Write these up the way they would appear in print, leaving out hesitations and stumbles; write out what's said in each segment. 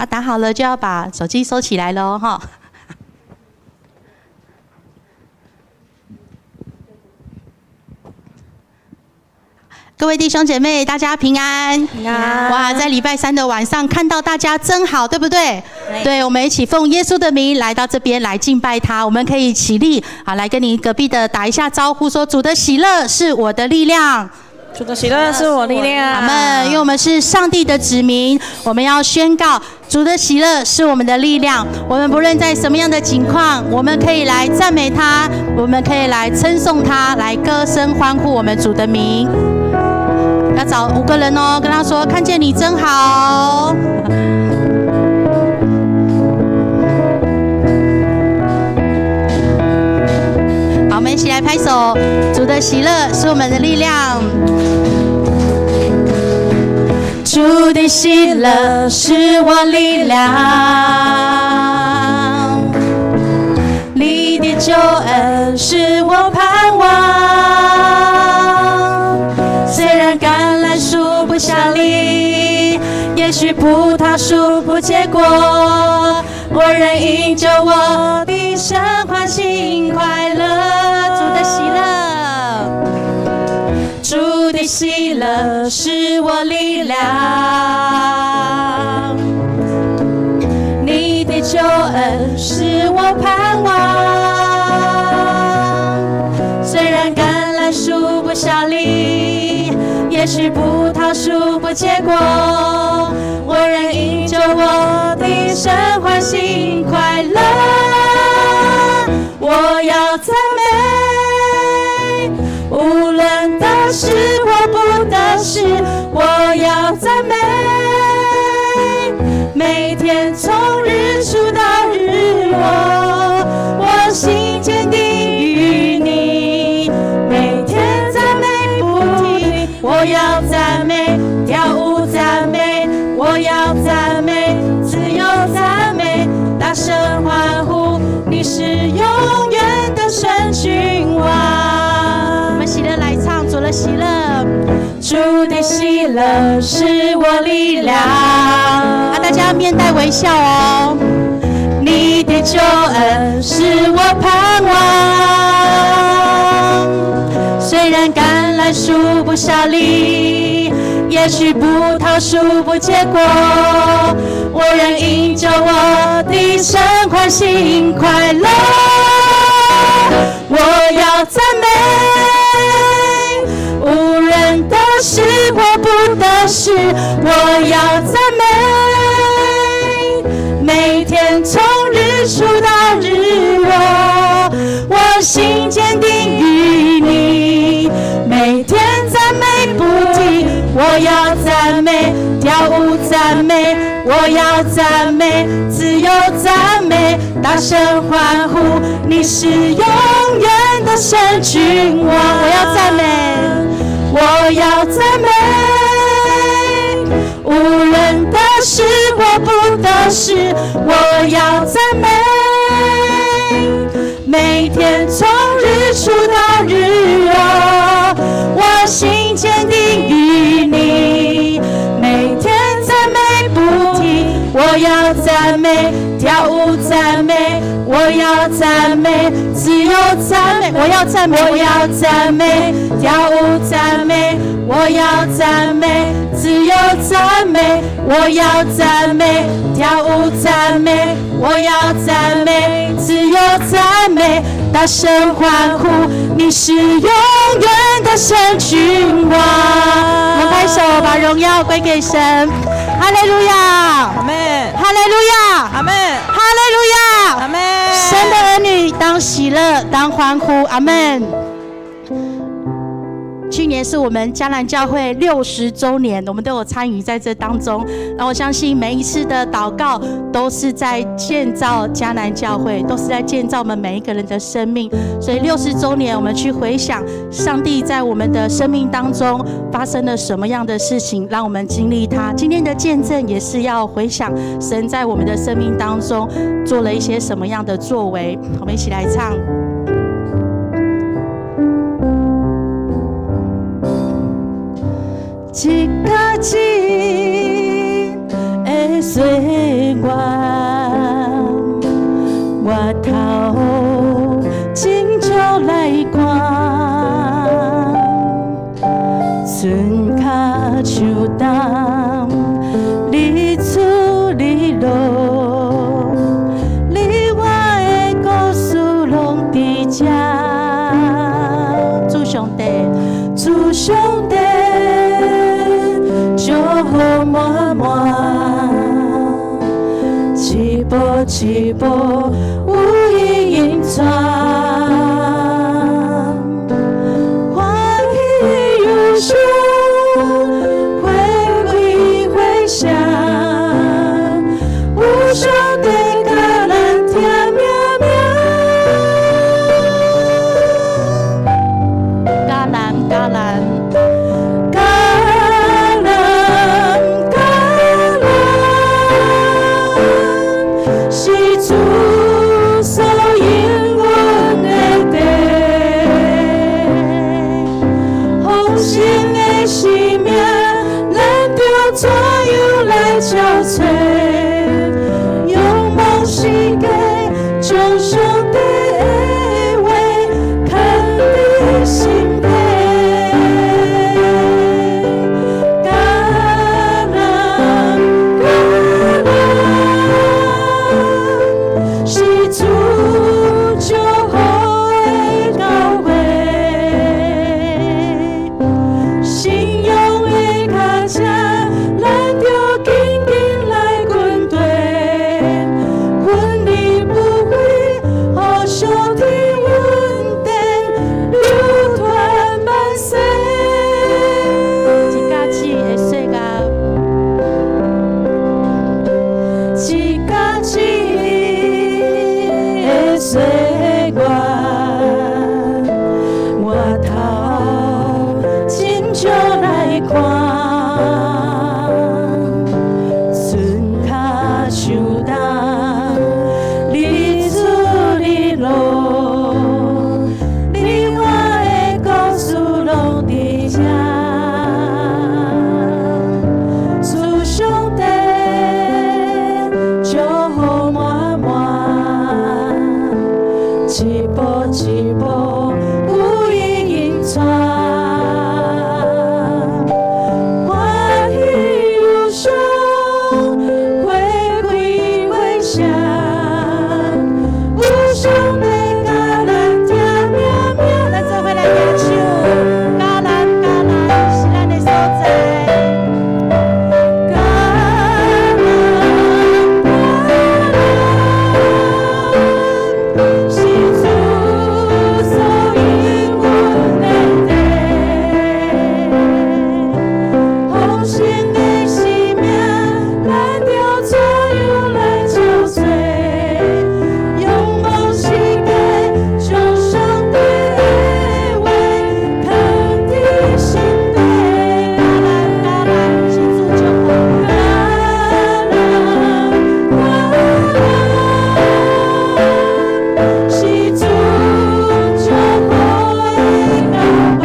啊，打好了就要把手機收起來嘍，哈。各位弟兄姐妹，大家平安。平安。哇，在禮拜三的晚上看到大家真好，對不對？對，我們一起奉耶穌的名來到這邊來敬拜他。我們可以起立，好，來跟你隔壁的打一下招呼，說：主的喜樂是我的力量。主的喜樂是我力量。阿們，因為我們是上帝的子民，我們要宣告主的喜樂是我們的力量。我們不論在什麼樣的境況，我們可以來讚美他，我們可以來稱頌他，來歌聲歡呼我們主的名。要找五個人哦，跟他說：看見你真好。好，我們一起來拍手。主的喜樂是我們的力量。主的喜樂是我力量，你的救恩是我盼望。雖然橄欖樹不效力，也許葡萄樹不結果，我仍因著我的神歡欣快樂。主的喜樂，主的喜樂是我力量，你的救恩是我盼望。雖然橄欖樹不效力，也許葡萄樹不結果，我仍因著我的神歡欣快樂。我要讚美，無論得時或不得時，我要讚美。每天從日出到日落，我心堅定於你。每天讚美不停，我要讚美，跳舞讚美，我要讚美，自由讚美，大聲歡呼，你是永遠的神君王。我們喜樂來唱主的喜樂，主的喜樂是我力量。啊，大家面帶微笑哦。你的救恩是我盼望。雖然橄欖樹不效力，也許葡萄樹不結果，我仍因著我的神歡欣快樂。我要讚美，無論得時或不得時，我要讚美。每天從日出到日落，我心堅定於你。每天讚美不停，我要讚美，跳舞讚美，我要讚美，自由讚美，大聲歡呼，你是永遠的神君王。我要讚美，我要讚美，無論得時或不得時，我要讚美。每天從日出到日落，我心堅定於你。每天讚美不停，我要讚美，跳舞讚美，我要讚美，自由讚美，我要讚美，我要讚美，跳舞讚美，我要讚美，自由讚美，我要讚美，跳舞讚美，我要讚美，自由讚美，大聲歡呼，你是永遠的神君王。我們拍手，把榮耀歸給神。哈利路亞，阿門，哈利路亞，阿門，哈利路亞，阿門。神的兒女當喜樂，當歡呼，阿門。去年是我們迦南教會60週年，我們都有參與在這當中。那我相信每一次的禱告都是在建造迦南教會，都是在建造我們每一個人的生命。所以60週年，我們去回想上帝在我們的生命當中發生了什麼樣的事情，讓我們經歷他。今天的見證也是要回想神在我們的生命當中做了一些什麼樣的作為。我們一起來唱。一甲一的歲月，上帝，主上帝，祝福滿滿，一步一步有伊引帶，歡喜憂傷，花開花謝，有上帝佮咱聽命命。迦南，迦南，迦南，迦南，是主所應允的地，豐盛的生命，咱著怎樣來憔悴？勇猛世界，將上帝的話囥佇心底。迦南，迦南，是主祝福的教會，信仰的跤車，咱著緊緊來跟隨，奮力不悔，予上天恩典流傳萬世。一甲七的歲月，一甲七的歲月，回頭真少來看，船跤傷重，日出日落，你我的故事攏佇這。主上帝祝福滿滿，一步一步有伊引帶，歡喜憂傷，花開花謝，有上帝佮咱聽命命。咱做伙來舉手，迦南，迦南是咱的所在。迦南，迦南，是主所應允的地，豐盛的生命，咱著怎樣來憔悴？勇猛世界，將上帝的話囥佇心底。迦南，迦南，是主祝福。迦南，迦南，是主祝福的教會，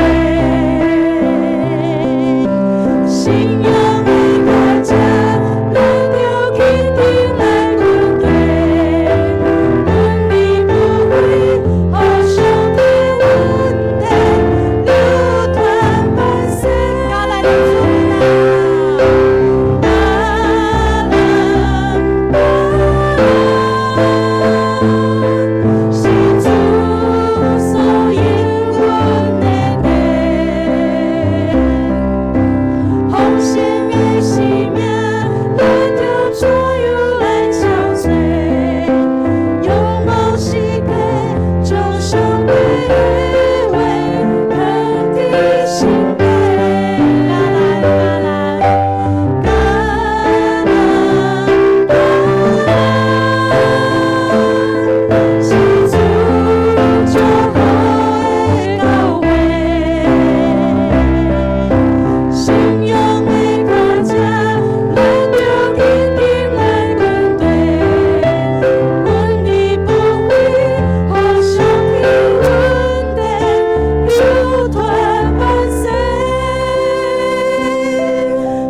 信仰的跤車，咱著緊緊來跟隨，奮力不悔，予上帝恩典流傳萬世。迦南的子民啊，迦南，迦南，是主所應允的地，豐盛的生命，咱著怎樣來憔悴？勇猛世界，將上帝的話囥佇心底。迦南，迦南，迦南，迦南，是主祝福的教會，信仰的跤車，咱著緊緊來跟隨，奮力不悔，予上帝恩典流傳萬世。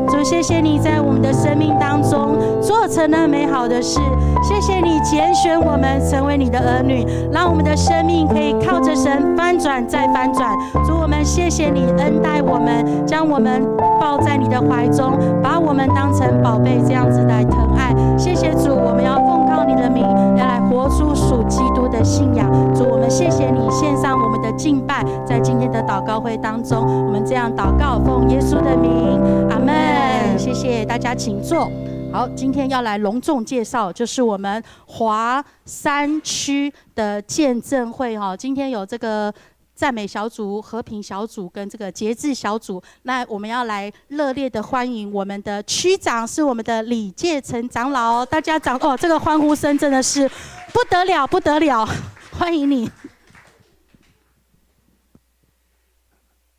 主，謝謝你在我們的生命當中做成了美好的事，謝謝你揀選我們成為你的兒女，讓我們的生命可以靠着神翻轉再翻轉。主，我們謝謝你恩待我們，將我們抱在你的懷中，把我們當成寶貝這樣子來疼愛。謝謝主，我們要奉靠你的名，要來活出屬基督的信仰。主，我們謝謝你獻上我們的敬拜，在今天的禱告會當中，我們這樣禱告，奉耶穌的名，阿門。謝謝大家，請坐。好，今天要來隆重介紹，就是我們華山區的見證會哈。今天有這個讚美小組、和平小組跟這個節制小組，那我們要來熱烈的歡迎我們的區長，是我們的李介成長老。大家掌哦，這個歡呼聲真的是不得了，不得了，歡迎你。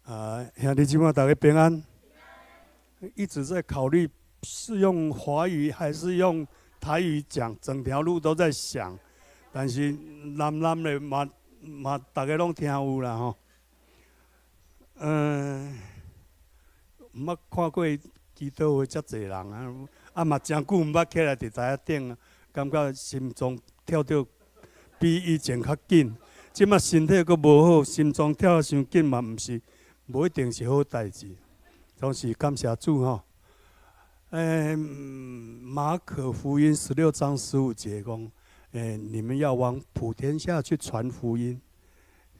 啊，兄弟姊妹大家平安。一直在考慮是用華語還是用台語講，整條路都在想，但是諗諗咧嘛嘛，大家攏聽有啦吼。毋捌看過祈禱會遮濟人啊，啊嘛誠久毋捌起來佇台仔頂，感覺心臟跳得比以前較緊。這馬身體閣無好，心臟跳得傷緊嘛，毋是無一定是好代誌。總是感謝主吼。馬可福音16章15節講，你們要往普天下去傳福音，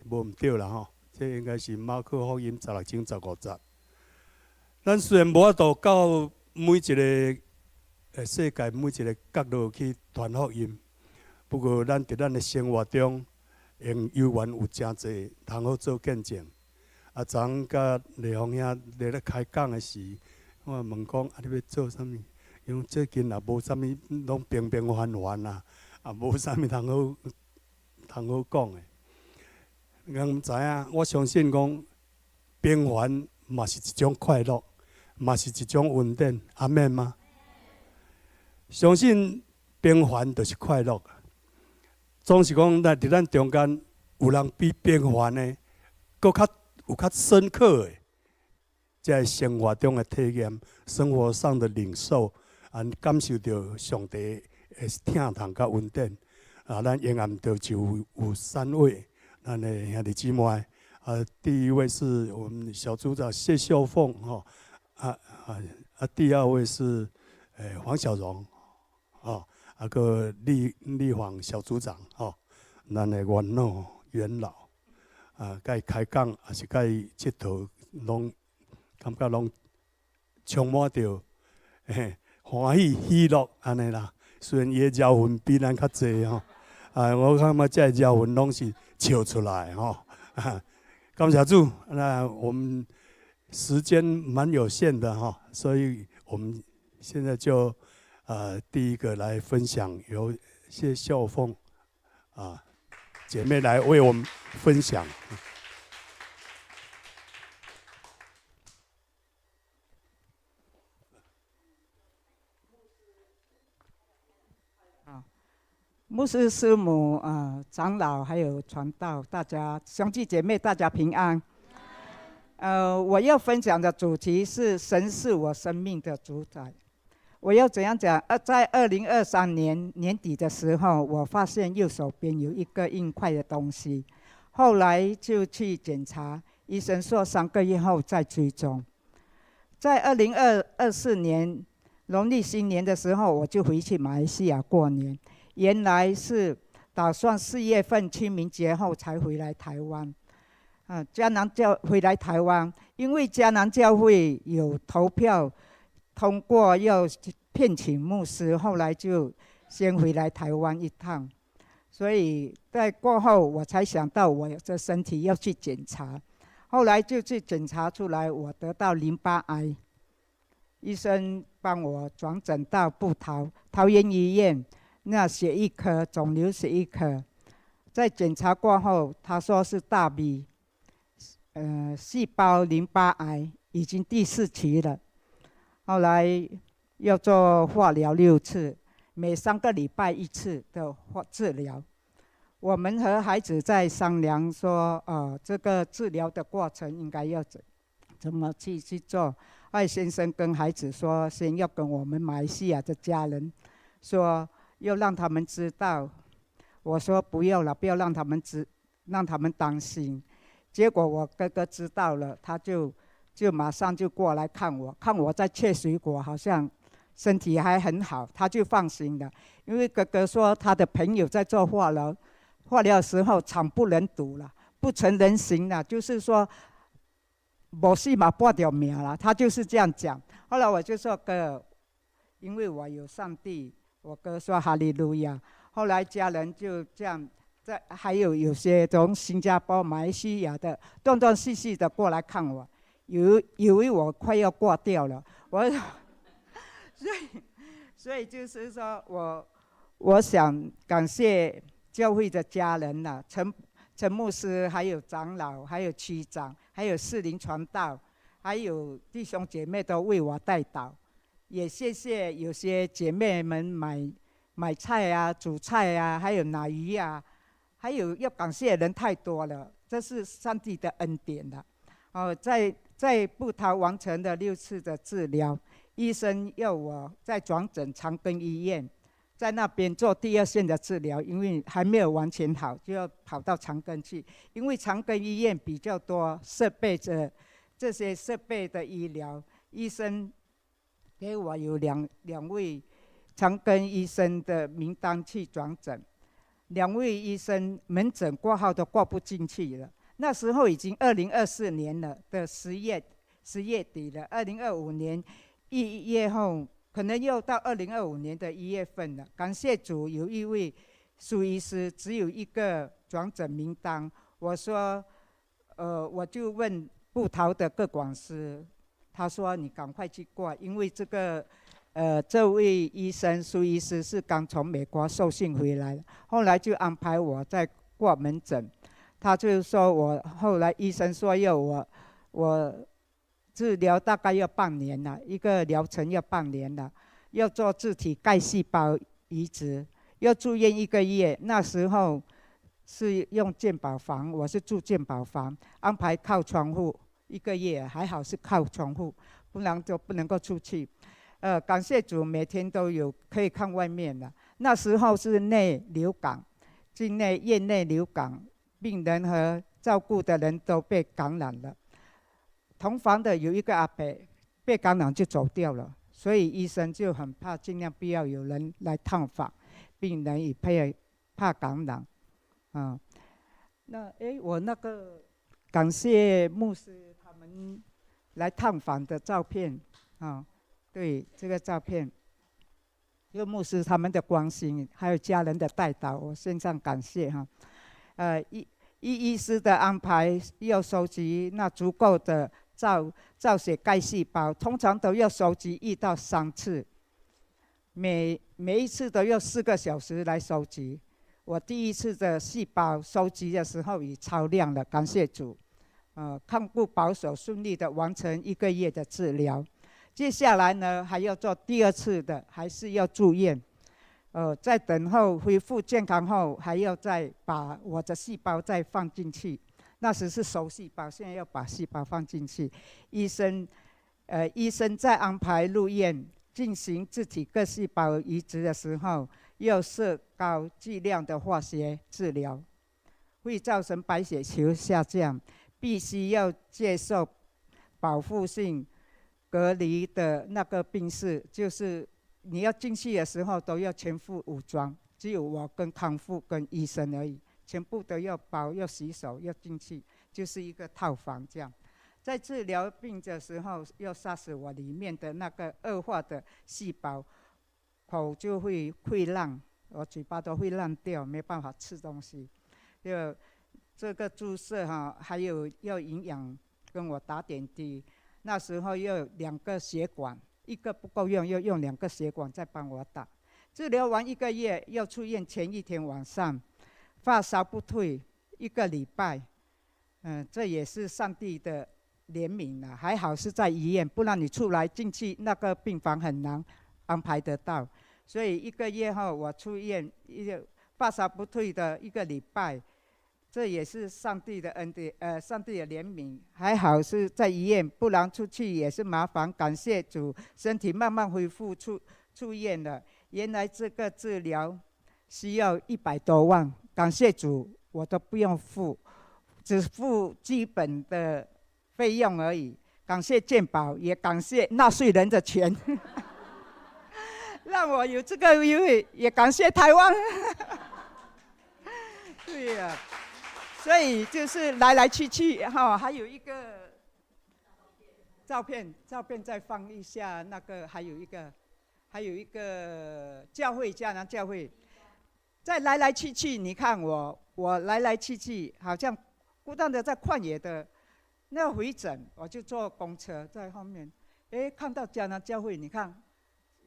無毋對啦吼，這應該是馬可福音16章15節。咱雖然無法度到每一個世界每一個角落去傳福音，不過咱佇咱的生活中，用猶原有誠濟通好做見證。啊，昨昏佮麗芳兄佇咧開講的時，我問講啊，你欲做啥物？伊講最近也無啥物，攏平平凡凡啊，也無啥物通好講的。咱毋知影，我相信講平凡嘛是一種快樂，嘛是一種恩典，阿們嗎？相信平凡就是快樂。總是講，咱佇咱中間有人比平凡的閣較有較深刻的，這生活中的體驗，生活上的領受，啊，感受著上帝的疼痛佮恩典。啊，咱永安就有三位，咱的兄弟姊妹。啊，第一位是我們小組長謝秀鳳，吼，啊啊啊，第二位是黃小榮，吼，啊閣麗麗黃小組長，吼，咱的元老元老，啊，佮伊開講，抑是佮伊𨑨迌，攏感覺攏充滿著嘿歡喜喜樂按呢啦。雖然伊的饒份比咱較濟吼，啊，我感覺這個饒份攏是笑出來吼。感謝主，那我們時間蠻有限的哈，所以我們現在就第一個來分享，由謝秀鳳啊姐妹來為我們分享。牧師、師母啊，長老還有傳道，大家兄弟姐妹，大家平安。我要分享的主題是神是我生命的主宰。我要怎樣講？在2023年年底的時候，我發現右手邊有一個硬塊的東西，後來就去檢查，醫生說3個月後再追蹤。在2024年農曆新年的時候，我就回去馬來西亞過年。原來是打算4月份清明節後才回來台灣，啊，迦南教回來台灣，因為迦南教會有投票通過要聘請牧師，後來就先回來台灣一趟。所以在過後我才想到我這身體要去檢查，後來就去檢查出來我得到淋巴癌，醫生幫我轉診到部桃桃園醫院。那血液科腫瘤血液科，在檢查過後，他說是大 B，細胞淋巴癌已經第四期了。後來要做化療6次，每3個禮拜一次的化治療。我們和孩子在商量說，這個治療的過程應該要怎麼去做。艾先生跟孩子說，先要跟我們馬來西亞的家人說。要讓他們知道，我說不要了，不要讓他們知，讓他們擔心。結果我哥哥知道了，他就馬上就過來看我，看我在切水果，好像身體還很好，他就放心了。因為哥哥說他的朋友在做化療，化療的時候慘不忍睹了，不成人形了，就是說無死嘛半條命啦，他就是這樣講。後來我就說哥，因為我有上帝，我哥說哈利路亞。後來家人就這樣，在還有有些從新加坡、馬來西亞的斷斷續續的過來看我，以為我快要掛掉了，我，所以就是說我想感謝教會的家人吶，陳牧師，還有長老，還有區長，還有士林傳道，還有弟兄姐妹都為我代禱，也謝謝有些姐妹們買菜啊、煮菜啊，還有拿魚啊，還有要感謝的人太多了，這是上帝的恩典了。哦，在部桃完成了六次的治療，醫生要我再轉診長庚醫院，在那邊做第二線的治療，因為還沒有完全好，就要跑到長庚去。因為長庚醫院比較多設備的這些設備的醫療，醫生給我有兩位長庚醫生的名單去轉診，兩位醫生門診掛號都掛不進去了。那時候已經2024年了的10月底了，2025年1月後，可能又到2025年的1月份了。感謝主，有一位蘇醫師只有一個轉診名單。我說，我就問部桃的個管師，他說你趕快去掛，因為這個，這位醫生蘇醫師是剛從美國受訓回來，後來就安排我在掛門診。他就說我後來醫生說要我治療大概要半年了，一個療程要半年了，要做自體幹細胞移植，要住院一個月。那時候是用健保房，我是住健保房，安排靠窗戶一個月，還好是靠窗戶，不然就不能夠出去。感謝主，每天都有可以看外面的。那時候是內流感，境內院內流感，病人和照顧的人都被感染了。同房的有一個阿伯被感染就走掉了，所以醫生就很怕，盡量不要有人來探訪病人，也怕感染。啊，那誒，我那個感謝牧師他們來探訪的照片啊，對這個照片，這個牧師他們的關心，還有家人的代禱，我獻上感謝哈。醫師的安排要收集那足夠的造血幹細胞，通常都要收集1到3次，每一次都要4個小時來收集。我第一次的細胞收集的時候已超量了，感謝主。看顧保守，順利的完成一個月的治療。接下來呢，還要做第二次的，還是要住院。在等候恢復健康後，還要再把我的細胞再放進去。那時是收細胞，現在要把細胞放進去。醫生在安排入院進行自體幹細胞移植的時候，要設高劑量的化學治療，會造成白血球下降，必須要接受保護性隔離的那個病室，就是你要進去的時候都要全副武裝，只有我跟看護跟醫生而已，全部都要包，要洗手，要進去，就是一個套房這樣。在治療病的時候，要殺死我裡面的那個惡化的細胞，口就會潰爛，我嘴巴都會爛掉，沒辦法吃東西。就這個注射哈，還有要營養跟我打點滴，那時候要兩個血管，一個不夠用，要用兩個血管再幫我打。治療完一個月，要出院前一天晚上，發燒不退一個禮拜，這也是上帝的憐憫啊，還好是在醫院，不然你出來進去那個病房很難安排得到。所以一個月後我出院，一個發燒不退的一個禮拜，這也是上帝的恩典，上帝的憐憫。還好是在醫院，不然出去也是麻煩。感謝主，身體慢慢恢復出院了。原來這個治療需要100多萬，感謝主，我都不用付，只付基本的費用而已。感謝健保，也感謝納稅人的錢。讓我有這個機會，也感謝台灣。對呀，所以就是來來去去哈，還有一個照片，照片再放一下，那個還有一個，還有一個教會，迦南教會，再來來去去，你看我，我來來去去，好像不斷的在曠野的那個回診，我就坐公車在後面，哎，看到迦南教會，你看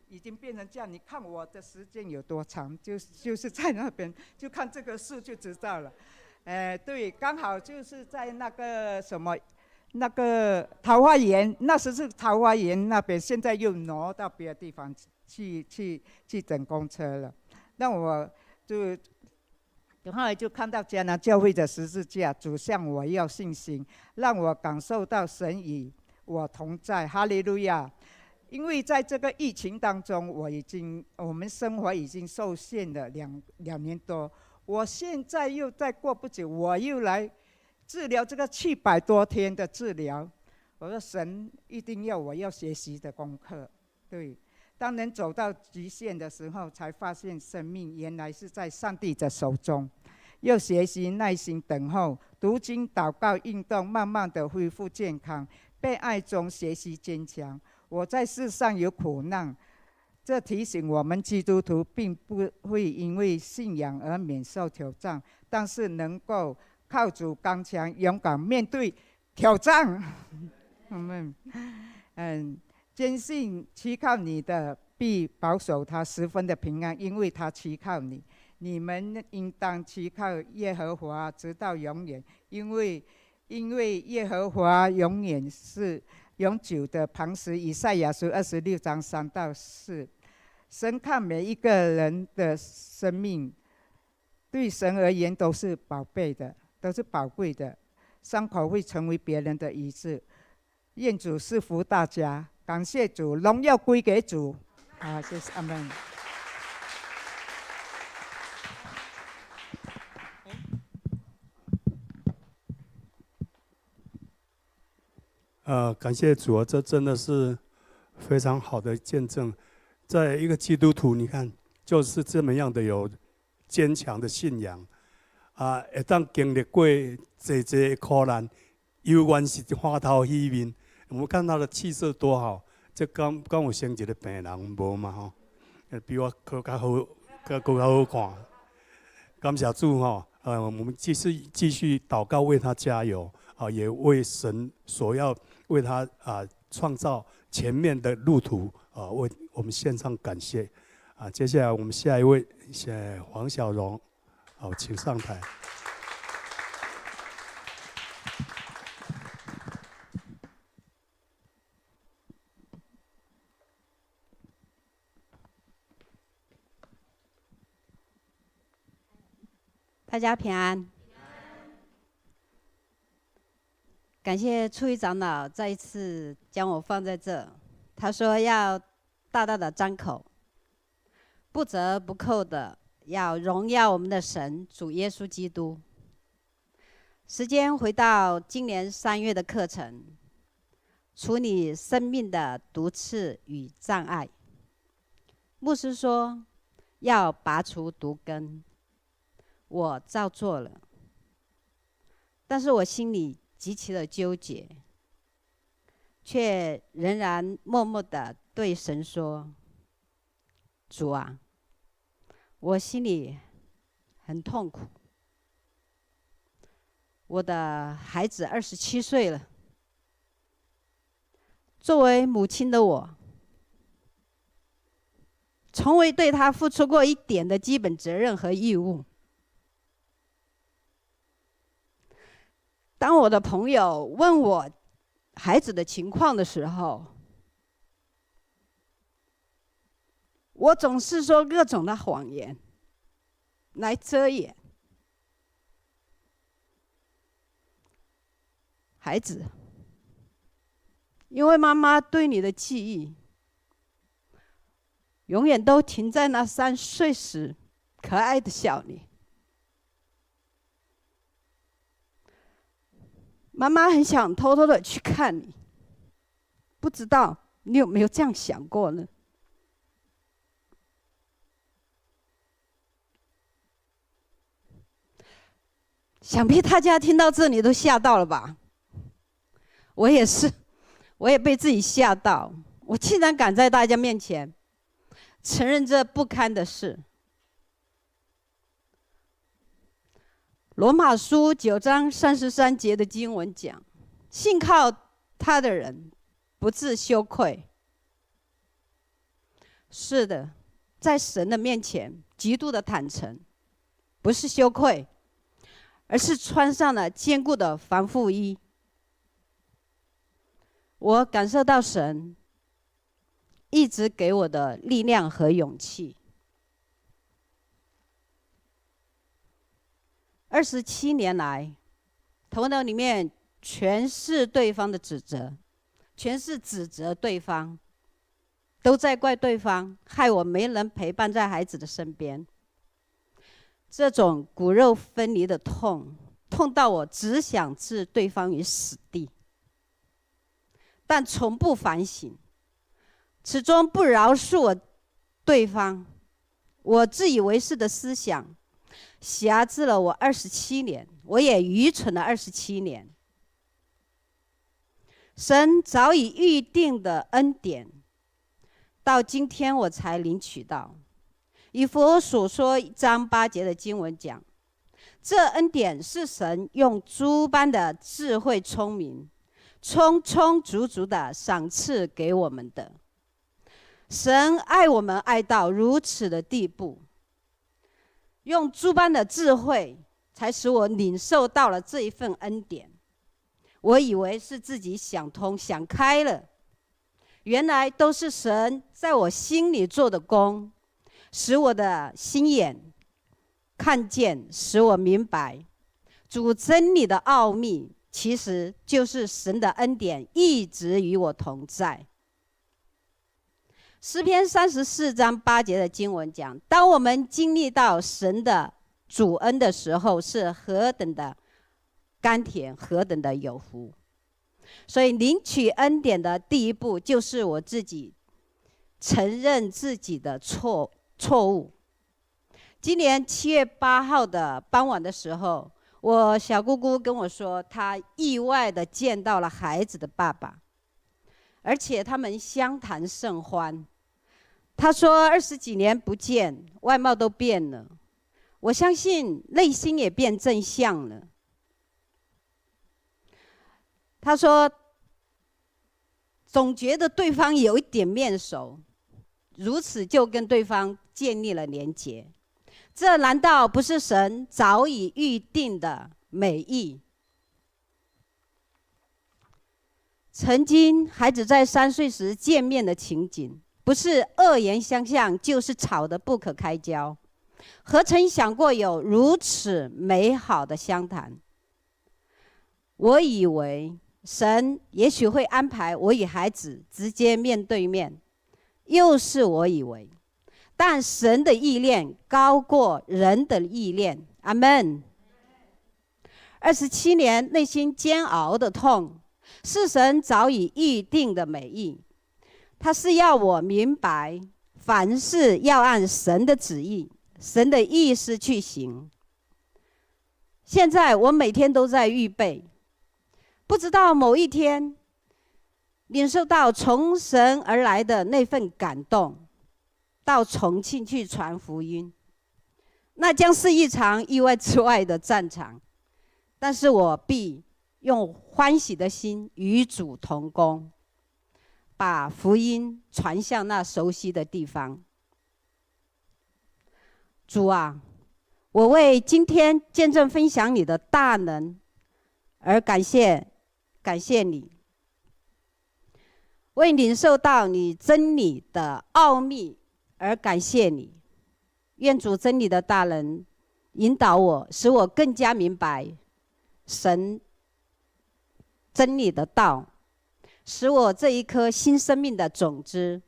已經變成這樣，你看我的時間有多長，就是在那邊，就看這個樹就知道了。哎，對，剛好就是在那個什麼，那個桃花源，那時是桃花源那邊，現在又挪到別的地方去等公車了。那我就後來就看到迦南教會的十字架，主向我要信心，讓我感受到神與我同在。哈利路亞！因為在這個疫情當中，我們生活已經受限了兩年多。我現在又再過不久，我又來治療這個700多天的治療。我說神一定要我要學習的功課。對，當人走到極限的時候，才發現生命原來是在上帝的手中。要學習耐心等候，讀經、禱告、運動，慢慢的恢復健康。被愛中學習堅強。我在世上有苦難，這提醒我們基督徒並不會因為信仰而免受挑戰，但是能夠靠主剛強勇敢面對挑戰。我們堅信倚靠你的必保守他十分的平安，因為他倚靠你。你們應當倚靠耶和華直到永遠，因為耶和華永遠是永久的磐石。以賽亞書26章3到4，神看每一個人的生命，對神而言都是寶貝的，都是寶貴的。傷口會成為別人的醫治。願主賜福大家，感謝主，榮耀歸給主。好，謝謝，阿門。感謝主啊，這真的是非常好的見證。在一個基督徒，你看就是這麼樣的有堅強的信仰啊，會當經歷過濟濟苦難，猶原是歡頭喜面。我們看他的氣色多好，這敢敢有生一個病人無嘛吼？比我閣較好，閣閣較好看。感謝主吼，我們繼續繼續禱告，為他加油啊，也為神所要為他啊創造前面的路途啊，為我們獻上感謝啊。接下來我們下一位是黃小榮，好，請上台。大家平安。感謝初一長老再一次將我放在這，他說要大大的張口，不折不扣的要榮耀我們的神主耶穌基督。時間回到今年3月的課程，除你生命的毒刺與障礙。牧師說要拔除毒根，我照做了，但是我心裡極其的糾結，卻仍然默默的對神說：“主啊，我心裡很痛苦。我的孩子27歲了，作為母親的我，從未對他付出過一點的基本責任和義務。當我的朋友問我孩子的情況的時候，我總是說各種的謊言來遮掩。孩子，因為媽媽對你的記憶，永遠都停在那3歲時可愛的笑臉。媽媽很想偷偷的去看你，不知道你有沒有這樣想過呢？想必大家聽到這裡都嚇到了吧？我也是，我也被自己嚇到。我竟然敢在大家面前承認這不堪的事。羅馬書9章33節的經文講：信靠他的人不致羞愧。是的，在神的面前極度的坦誠，不是羞愧，而是穿上了堅固的防護衣。我感受到神一直給我的力量和勇氣。27年來，頭腦裡面全是對方的指責，全是指責對方，都在怪對方，害我沒能陪伴在孩子的身邊。這種骨肉分離的痛，痛到我只想置對方於死地，但從不反省，始終不饒恕我對方。我自以為是的思想轄制了我二十七年，我也愚蠢了二十七年。神早已預定的恩典，到今天我才領取到。以弗所書1章8節的經文講，這恩典是神用諸般的智慧聰明，充充足足的賞賜給我們的。神愛我們愛到如此的地步，用諸般的智慧，才使我領受到了這一份恩典。我以為是自己想通想開了，原來都是神在我心裡做的工，使我的心眼看見，使我明白主真理的奧秘，其實就是神的恩典一直與我同在。詩篇34章8節的經文講：當我們經歷到神的主恩的時候，是何等的甘甜，何等的有福。所以領取恩典的第一步，就是我自己承認自己的錯誤。今年7月8號的傍晚的時候，我小姑姑跟我說，她意外的見到了孩子的爸爸，而且他們相談甚歡。她說20幾年不見，外貌都變了，我相信內心也變正向了。她說，總覺得對方有一點面熟，如此就跟對方建立了連結。這難道不是神早已預定的美意？曾經孩子在3歲時見面的情景，不是惡言相向，就是吵得不可開交。何曾想過有如此美好的相談？我以為神也許會安排我與孩子直接面對面，又是我以為，但神的意念高過人的意念。阿門。27年內心煎熬的痛，是神早已預定的美意。他是要我明白，凡事要按神的旨意、神的意思去行。現在我每天都在預備，不知道某一天領受到從神而來的那份感動，到重慶去傳福音，那將是一場意外之外的戰場。但是我必用歡喜的心與主同工，把福音傳向那熟悉的地方。主啊，我為今天見證分享你的大能而感謝，感謝你，為領受到你真理的奧秘而感謝你。願主真理的大能引導我，使我更加明白神真理的道，使我這一顆新生命的種子，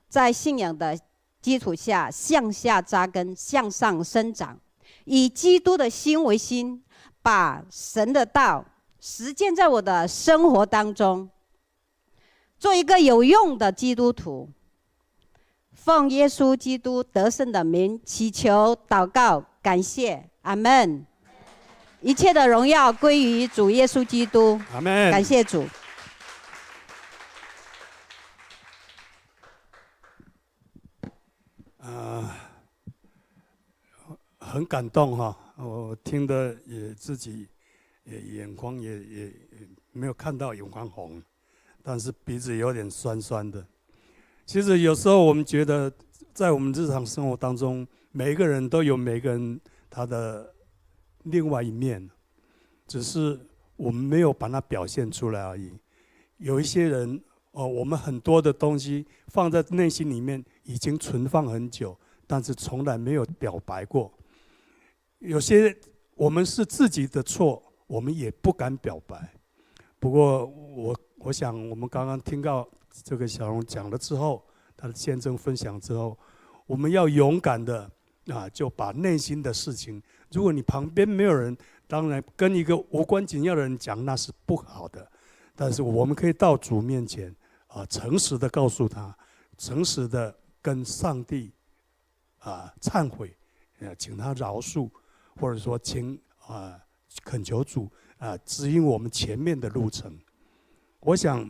在信仰的基礎下向下扎根，向上生長，以基督的心為心，把神的道實踐在我的生活當中，做一個有用的基督徒。奉耶穌基督得勝的名祈求禱告，感謝，阿門。一切的榮耀歸於主耶穌基督。阿門。感謝主。很感動哈，我聽得也自己也眼眶也沒有看到眼眶紅，但是鼻子有點酸酸的。其實有時候我們覺得，在我們日常生活當中，每一個人都有每個人他的另外一面，只是我們沒有把它表現出來而已。有一些人哦，我們很多的東西放在內心裡面已經存放很久，但是從來沒有表白過。有些我們是自己的錯，我們也不敢表白。不過我想，我們剛剛聽到這個小榮講了之後，他的見證分享之後，我們要勇敢的啊，就把內心的事情，如果你旁邊沒有人，當然跟一個無關緊要的人講，那是不好的。但是我們可以到主面前啊，誠實的告訴他，誠實的跟上帝啊懺悔，請他饒恕，或者說請啊懇求主啊指引我們前面的路程。我想，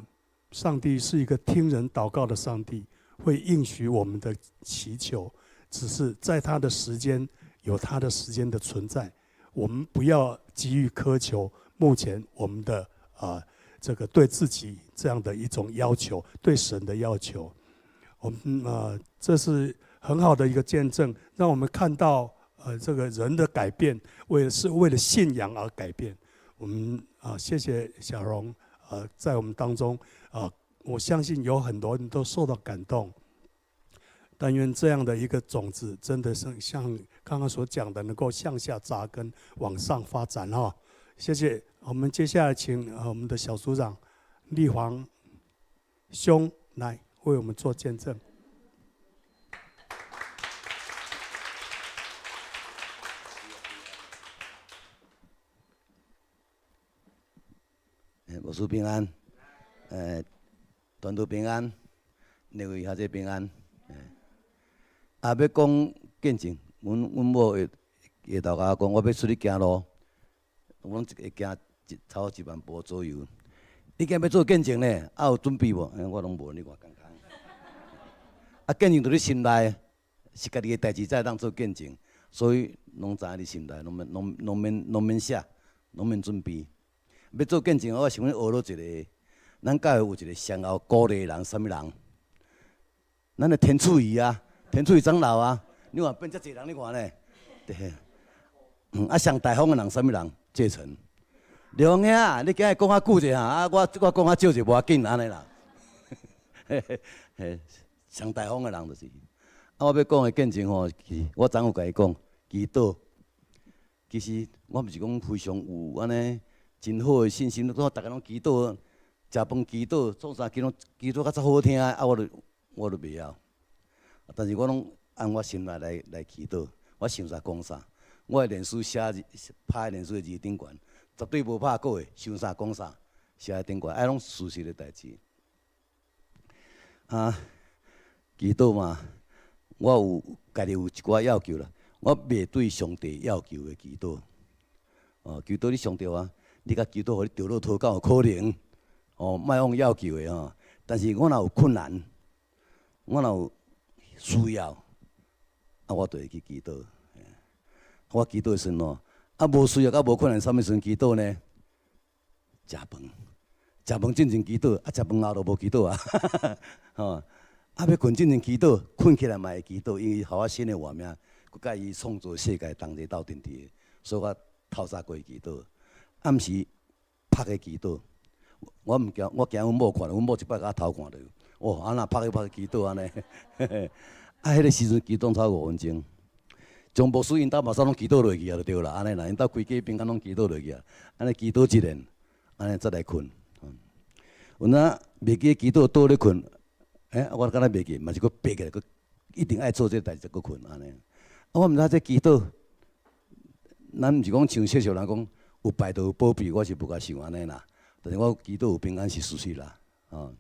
上帝是一個聽人禱告的上帝，會應許我們的祈求，只是在他的時間有他的時間的存在，我們不要急於苛求。目前我們的啊這個對自己這樣的一種要求，對神的要求，我們啊這是很好的一個見證，讓我們看到這個人的改變，為了信仰而改變。我們啊謝謝小榮。在我們當中，啊，我相信有很多人都受到感動。但願這樣的一個種子，真的是像剛剛所講的，能夠向下扎根，往上發展哈。謝謝。我們接下來請我們的小組長立煌兄來為我們做見證。牧師平安，團隊平安，兩位小姐平安。啊，欲講見證，阮某會下晝共我講，我欲出去行路，我攏會行一差不多1萬步左右。你今欲做見證呢？啊，有準備無？我攏無，你看剛剛。啊，見證佇你心內，是家己的代誌才會當做見證，所以攏知影你心內，攏免寫，攏免準備。欲做見證，我想欲學落一個，咱教會有一個上後鼓勵的人，啥物人？咱的田厝姨啊，田厝姨長老啊，你看變遮濟人，你看呢？對。啊，上大方的人，啥物人？這層。劉兄，你今日講較久者哈，啊，我講較少者無要緊，按呢啦。嘿嘿嘿，上大方的人就是。啊，我欲講的見證吼，我昨有共伊講，祈禱。其實我毋是講非常有按呢真好的信心，我逐家攏祈禱，食飯祈禱，創啥祈禱，祈禱較才好聽啊，我就袂曉。但是我攏按我心內來祈禱，我想啥講啥。我的臉書寫拍臉書的字頂懸，絕對無拍過的，想啥講啥，寫佇頂懸，愛攏事實的代誌。啊，祈禱嘛，我有家己有一寡要求啦，我袂對上帝要求的祈禱。哦，祈禱你上帝啊，你共祈禱，予你著樂透敢有可能？哦，莫用要求的吼。但是我若有困難，我若有需要，啊，我就會去祈禱。我祈禱的時陣吼，啊，無需要佮無困難，啥物時陣祈禱呢？食飯，食飯進前祈禱，啊，食飯後就無祈禱啊。吼，啊，欲睏進前祈禱，睏起來嘛會祈禱，因為予我新的活命，閣佮伊創造世界同齊鬥陣佇，所以我透早過祈禱，暗時拍個祈禱。我毋驚，我驚阮某看著，阮某一擺共我偷看著，哦，啊若拍個拍個祈禱按呢，啊，彼個時陣祈禱超5分鐘。將牧師𪜶兜目屎攏祈禱落去啊，就對啦，按呢啦，𪜶兜規家平安攏祈禱落去啊，按呢祈禱一遍，按呢才來睏。有影袂記祈禱倒咧睏，我敢若袂記，嘛是閣爬起來，閣一定愛做這個代誌，閣睏按呢。啊，我毋知這祈禱，咱毋是講像世俗人講有拜就有保庇，我是無共想按呢啦。但是我祈禱有平安是事實啦，吼。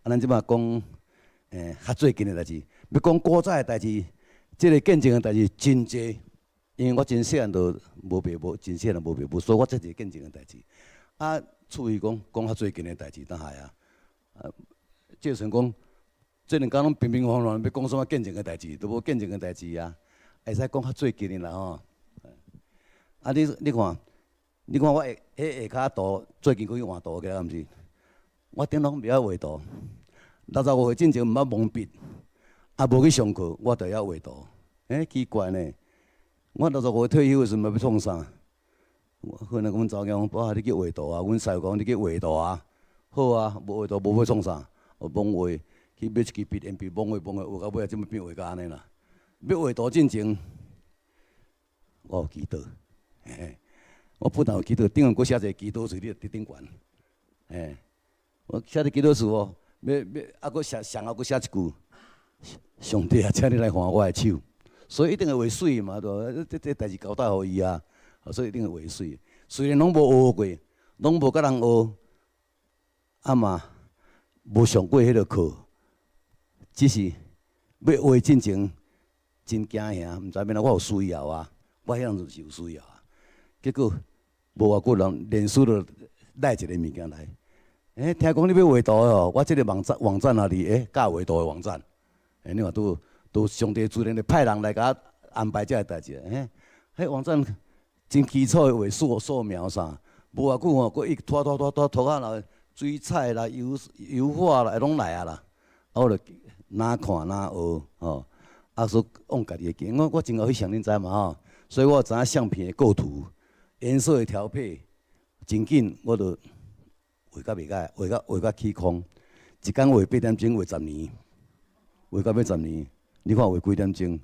啊，咱這擺講，較最近的代誌，欲講古早的代誌。這個見證的代誌真濟，因為我真細漢就無爸母，真細漢無爸母，所以我這一個見證的代誌。啊，厝伊講講較最近的代誌，當下啊，啊，這陣講，這兩工攏平平凡凡，欲講啥物見證的代誌，都無見證的代誌啊，會使講較最近的啦吼。啊，你看，你看我下彼下跤圖，最近閣去換圖起來，毋是？我頂攏袂曉畫圖，65歲進前毋捌摸筆，啊，無去上課，我就會曉畫圖。欸，奇怪呢！我六十五歲退休的時陣，欲創啥？可能阮查某囝講，爸，你去畫圖啊！阮師傅講，你去畫圖啊！好啊，無畫圖無欲創啥？我摸畫，去買一支筆，鉛筆摸畫摸畫，畫到尾仔，這麼變畫甲按呢啦。欲畫圖進前，我有祈禱，嘿，我不但有祈禱，頂懸閣寫一個祈禱詞，佇頂懸，嘿，我寫佇祈禱詞哦，欲欲啊，閣寫上後閣寫一句：上帝啊，請你來看我的手。所以一定會畫媠嘛，對，這代誌交代予伊啊，所以一定會畫媠。雖然攏無學過，攏無佮人學，啊嘛無上過彼个課，只是欲畫進前真驚嚇，毋知欲按怎，我有需要啊，我彼當陣是有需要啊。結果無偌久，人臉書就帶一个物件來，欸，聽講你欲畫圖哦，我這个網站仔佇欸教畫圖的網站，欸，你看拄拄上帝自然就派人來共我安排這个代誌，欸，彼網站真基礎的畫素描啥，無偌久吼，閣一拖拖拖拖拖啊，水彩啦、油畫啦，攏來啊啦，啊，我就哪看哪學吼，啊，說用家己的經，我真𠢕翕相，恁知嘛吼？所以我知影相片的構圖、顏色的調配，真緊我就畫甲袂歹，畫甲起空，一工畫八點鐘，畫十年，畫到欲十年，你看畫幾點鐘？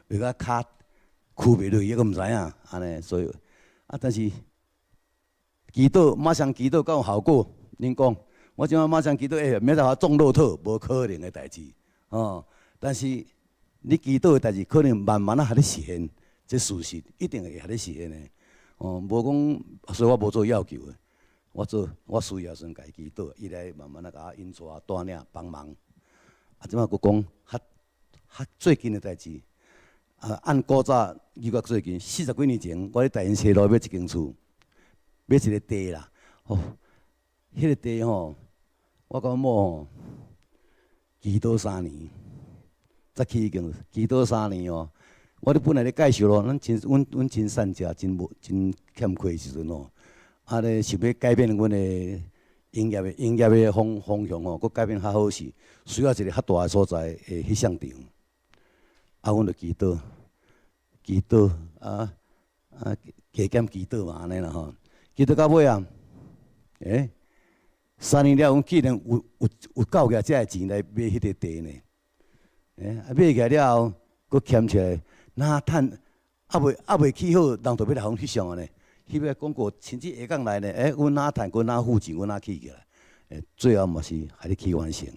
畫甲跤屈袂落去，閣毋知影，按呢，所以啊，但是祈禱馬上祈禱敢有效果？恁講，我這擺馬上祈禱，欸，明仔載中樂透，無可能的代誌，哦。但是你祈禱的代誌，可能慢慢仔予你實現，這事實一定會予你實現的。哦，無講，所以我無做要求的，我做我需要時陣共伊祈禱，伊來慢慢仔共我引帶帶領幫忙。啊，這擺閣講較較最近的代誌，啊，按古早猶較最近，40幾年前，我佇大興西路買一間厝，買一个地啦，哦，彼个地吼，我佮阮某吼祈禱三年，才起彼間，祈禱三年哦。我咧本來咧介紹咯，咱真阮阮真散食，真無真欠虧的時陣吼，啊咧想欲改變阮的營業的方向吼，閣改變較好勢，需要一个較大的所在的翕相場。啊，阮就祈禱，祈禱啊啊，加減祈禱嘛，按呢啦吼。祈禱到尾啊，欸，3年了，阮竟然有夠額這个錢來買彼个地呢。欸，啊買起來了後，閣欠起來，哪趁，猶未起好，人就欲來予阮翕相啊呢。翕个廣告甚至下港來呢，欸，阮哪趁，阮哪付錢，阮哪起起來，欸，最後嘛是予你起完成。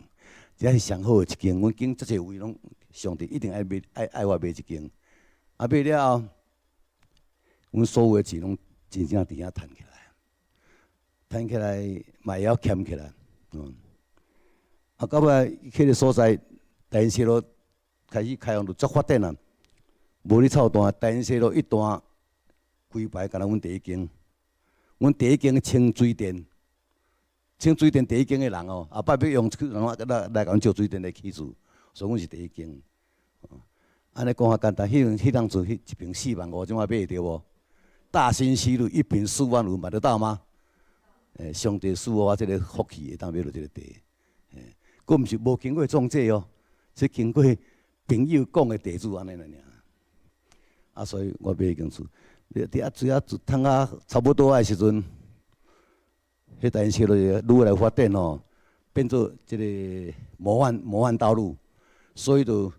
這是上好的一間，阮經遮濟位攏上帝一定愛買，愛我買這間。啊買了後，阮所有的錢攏真正佇遐趁起來，趁起來嘛會曉儉起來，嗯。啊，到尾彼个所在，大興西路開始開放就足發展啊，無咧臭單，大興西路一段規排，敢若阮第一間，阮第一間清水電，清水電第一間的人哦，後擺欲用人來共阮借水電來起厝，所以阮是第一間。按呢講較簡單，彼當陣彼一坪4萬5，這擺買會著無？大興西路一坪4萬5，買得到嗎？欸，上帝賜我這个福氣，會當買著這个地。欸，閣毋是無經過中介哦，是經過朋友講的地主按呢爾。啊，所以我買彼間厝，佇遐水仔趁啊差不多的時陣，彼大興西路愈來發展吼，變做這个模範道路，所以就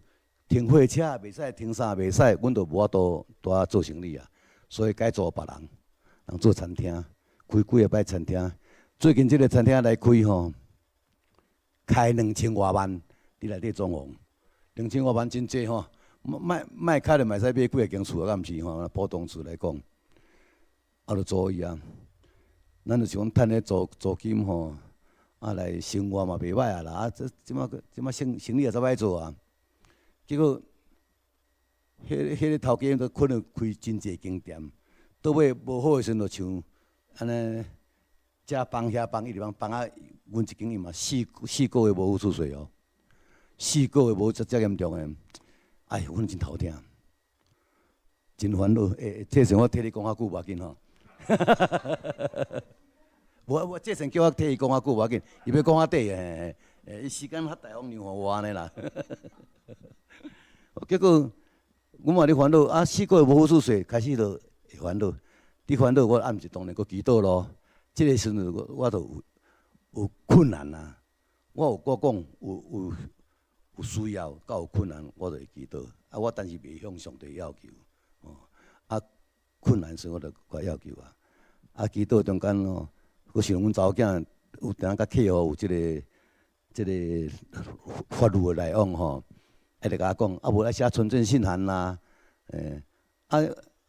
停貨車也袂使，停啥袂使，阮就無法度佇遐做生意啊。所以改租別人，人做餐廳，開幾个擺餐廳。最近這个餐廳來開吼，開2000外萬，佇內底裝潢，兩千外萬真濟吼。賣賣較就嘛會使買幾个間厝啊，敢毋是吼？普通厝來講，啊，就租伊啊。咱就是講趁彼租金吼，啊來生活嘛袂䆀啊啦。啊，這這擺這擺生生意也煞䆀做啊。結果彼个頭家都可能開真濟間店，到尾無好的時陣，就像按呢，遮幫遐幫，一直幫幫啊。阮一間伊嘛四個月無付厝稅哦，四個月無遮遮嚴重的，哎，阮真頭疼，真煩惱。欸，這陣我替你講較久無要緊吼。無無，這陣叫我替伊講較久無要緊，伊欲講較短的，欸，伊時間較大方讓予我按呢啦。結果阮嘛咧煩惱，啊，四個月無付厝稅，開始就會煩惱。佇煩惱，我暗時當然閣祈禱咯。這個時陣我就有困難啊！我有我講有需要，佮有困難，我就會祈禱。啊，我但是袂向上帝要求，哦，啊，困難時我就閣要求啊。啊，祈禱中間哦，我想阮查某囝有當佮客戶有這個法律的來往吼，伊就共我講，啊，無愛寫存證信函啦，欸，啊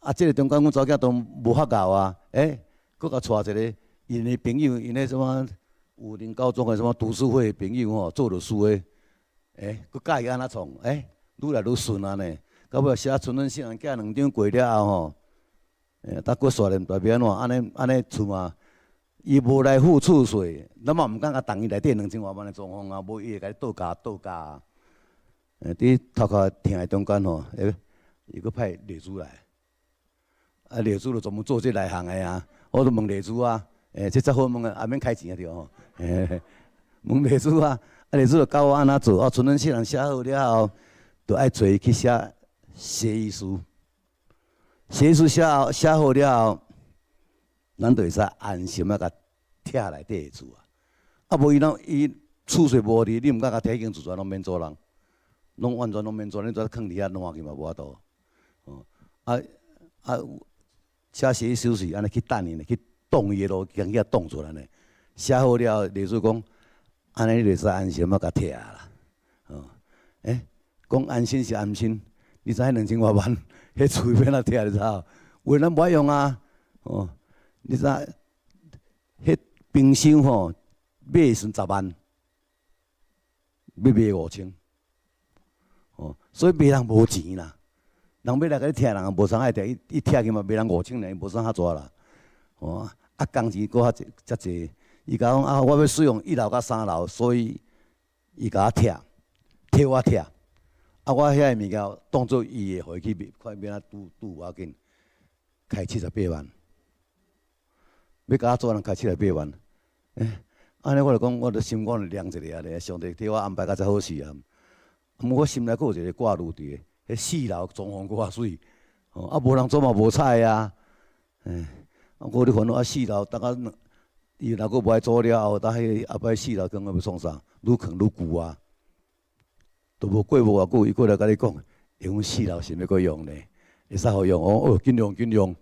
啊，這個中間阮查某囝都無法𠢕啊，欸，閣共帶一个𪜶的朋友，𪜶的什麼武林高中的什麼讀書會的朋友吼，做律師的，欸，閣教伊按怎創，欸，愈來愈順啊呢。到尾寫存證信函，寄兩張過了後吼，欸，逐閣煞咧毋知欲按怎，按呢按呢厝嘛，伊無來付厝稅，咱嘛毋敢共動伊內底兩千外萬的裝潢啊，無伊會共你倒價倒價。欸，佇頭殼疼的中間吼，欸，伊閣派律師來，啊，律師就專門做這內行的啊，我就問律師啊，欸，這才好問啊，也免開錢啊對吼，欸，問律師啊，啊，律師就教我按怎做，啊，存證信函寫好了後，就愛揣伊去寫協議書，協議書寫好了後，咱就會使安心啊，共拆內底的厝啊。啊，無伊儂伊厝稅無予你，你毋敢共拆彼間厝，全攏免租人，攏完全攏免租，你跩囥佇遐爛去嘛無法度。哦，啊啊，寫協議書是按呢去等伊呢，去擋伊的路，將伊擋出來呢。寫好了，律師講，按呢你就會使安心啊，共拆啦。哦，欸，講安心是安心，你知彼兩千外萬，彼厝欲按怎拆你知無？有的咱無愛用啊。哦，你知彼冰箱吼買的時陣10萬，欲賣5000。哦，所以賣人無錢啦。人欲來共你拆，人也無啥愛拆，伊伊拆去嘛賣人五千爾，伊無啥較濟啦。哦，啊工錢閣較濟遮濟，伊共我講啊，我欲使用一樓佮三樓，所以伊共我拆，替我拆。啊，我遐個物件當做伊的，予伊去賣，看欲按怎拄拄無要緊，開78萬。欲共我做人開七十八萬，欸，按呢我就講，我就心肝就涼一下咧，上帝替我安排甲遮好勢啊。毋過我心內閣有一個掛慮佇個，彼四樓裝潢閣較媠，吼啊無人租嘛無彩啊，欸，啊我咧煩惱啊四樓，等下伊若閣無愛租了後，等彼後擺四樓囥欲創啥？愈囥愈舊啊，都無過無偌久，伊過來共你講，伊講四樓是欲閣用呢，會使予用，我講哦，緊用緊用。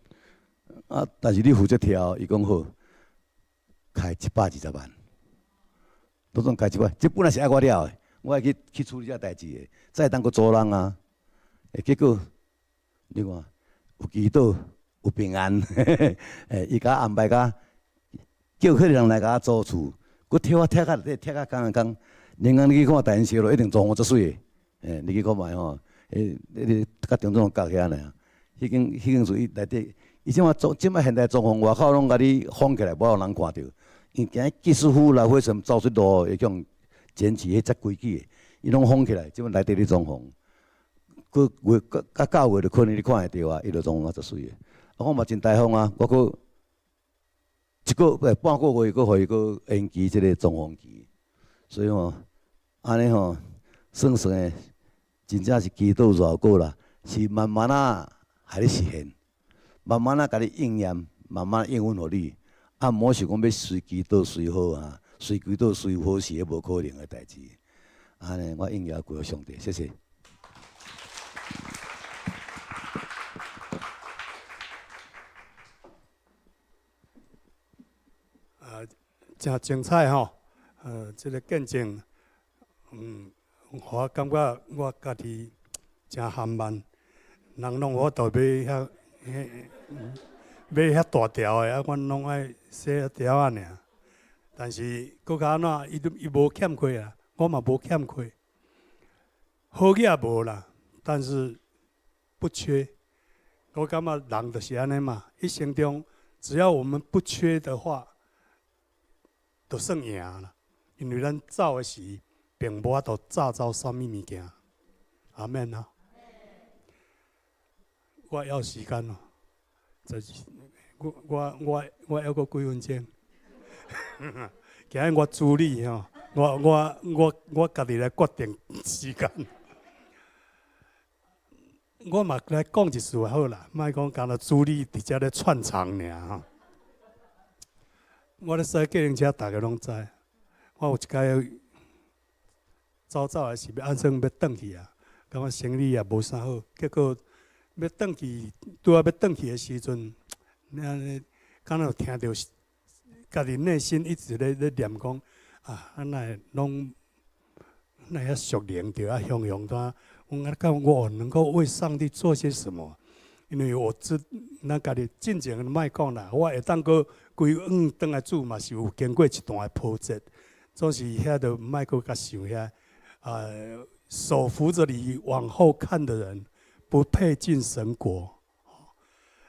啊！但是你負責拆，伊講好，開120萬，都總開一百，這本來是愛我了的，我愛去處理這代誌的，才會當閣租人啊。欸，結果你看有祈禱有平安，欸，伊共我安排甲叫彼個人來共我租厝，閣替我拆甲內底拆甲工啊工，另外你去看大仁小路一定裝潢足媠的，欸，你去看覓吼，欸，彼個佮中總角遐爾，彼間厝伊內底。伊這馬裝，這馬現代裝潢外口攏共你封起來，無予人看著。因驚技師傅來火什走出路會去予檢舉，彼遮規矩的，伊攏封起來。這馬內底咧裝潢，閣月閣到月就可能你看會著啊，伊就裝潢啊足媠的。啊，我嘛真大方啊，我閣一個月半個月閣予伊閣延期這個裝潢期。所以吼，按呢吼，算算的，真正是祈禱饒過啦，是慢慢仔予你實現。慢慢仔共你應驗，慢慢應允予你。啊，毋好想講欲隨祈禱隨好啊，隨祈禱隨好勢，彼無可能的代誌。按呢，我應驗歸予上帝，謝謝。啊，誠精彩吼！這个見證，予我感覺我家己誠含慢，人攏無法度買遐。買遐大條的，啊，阮攏愛細條仔爾。但是閣較按怎，伊都伊無欠缺啊，我嘛無欠缺。好額無啦，但是不缺。我感覺人就是按呢嘛，一生中只要我們不缺的話，就算贏啦。因為咱走的時，並無法度紮走啥物物件。阿們啊！我要時間哦，就是我還閣幾分鐘。今日我主理吼，我家己來決定時間。我嘛來講一次好啦，莫講干焦主理佇遮咧串場爾吼。我咧駛計程車，逐家攏知。我有一擺走走的時欲按算欲轉去啊，感覺生理也無啥好，結果欲轉去，拄仔欲轉去的時陣，按呢敢若有聽著家己內心一直咧念講啊，啊哪會攏哪會遐屬靈著啊，雄雄怎？我感我能夠為上帝做些什麼？因為我知咱家己進前莫講啦，我會當閣歸往轉來主嘛是有經過一段的波折，總是遐就莫閣較想遐，啊，手扶著犁往後看的人，不配進神國。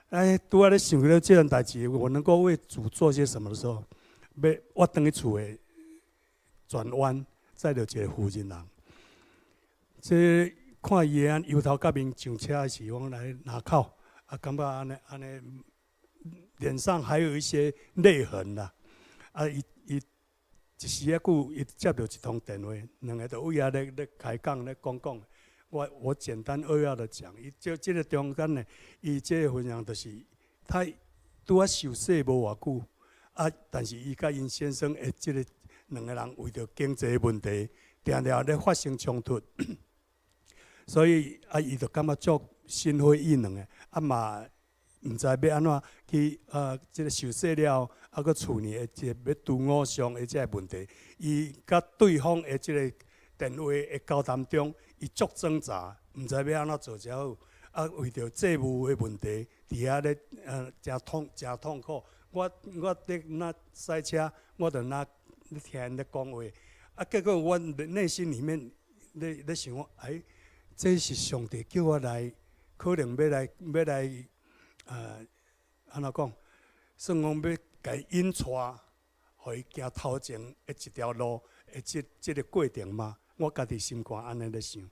哎，拄仔咧想著這件代誌，我能夠為主做些什麼的時候，欲我轉去厝的轉彎，載著一個婦人人，這看伊按搖頭甲面上車的時，我來拿口，啊，感覺按呢按呢，臉上還有一些淚痕啦。啊，伊伊一時仔久，伊接著一通電話，兩个就位遐咧開講咧講講。我簡單扼要的講，伊這個中間呢，伊這個分享就是他拄仔受洗無偌久，啊，但是伊佮𪜶先生的這个兩个人為著經濟問題，定定咧發生衝突。所以啊，伊就感覺足心灰意冷的，啊嘛毋知欲按怎去啊，這个受洗了，啊閣處理的這个欲拄偶像的這个問題，伊佮對方的這個電話的交談中，伊足掙扎，毋知欲按怎做才好。啊，為著債務的問題，佇遐咧誠痛苦。我佇那駛車，我就那聽𪜶咧講話，啊，結果我內心裡面咧想講，哎，這是上帝叫我來，可能欲來，按怎講？算講欲共伊引帶，予伊行頭前的一條路的這个過程嗎？我家己心肝按呢咧想。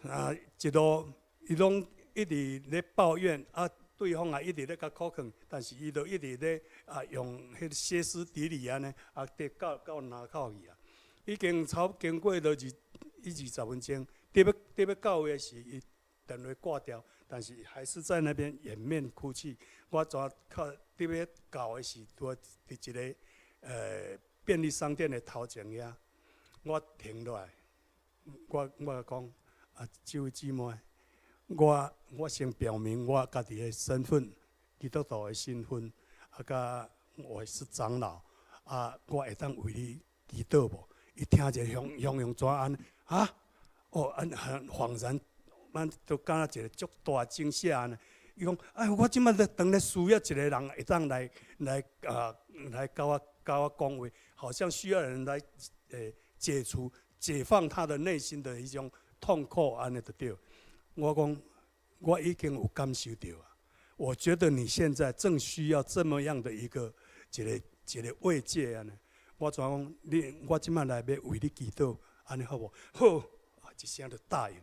啊，一路伊攏一直咧抱怨，啊，對方也一直咧共苦勸，但是伊就一直咧啊用彼个歇斯底里按呢，啊，佇到林口去啊。已經差經過了20分鐘。佇欲到位時，伊電話掛掉，但是還是在那邊掩面哭泣。我怎靠佇欲到的時，拄佇一个便利商店的頭前遐，我停落來，我講啊，這位姊妹，我先表明我家己的身份，基督徒的身份，啊，佮我是長老，啊，我會當為你祈禱無？伊聽者雄雄雄怎按呢？啊？哦，按很恍然，咱都敢若一个足大驚嚇按呢。伊講，哎，我這擺咧當咧需要一個人會當來共我講話，好像需要人來解除、解放他的內心的一種痛苦，按呢就對。我講，我已經有感受著啊。我覺得你現在正需要這麼樣的一個慰藉按呢。我怎講？你我這擺來欲為你祈禱，按呢好無？好，一聲就答應。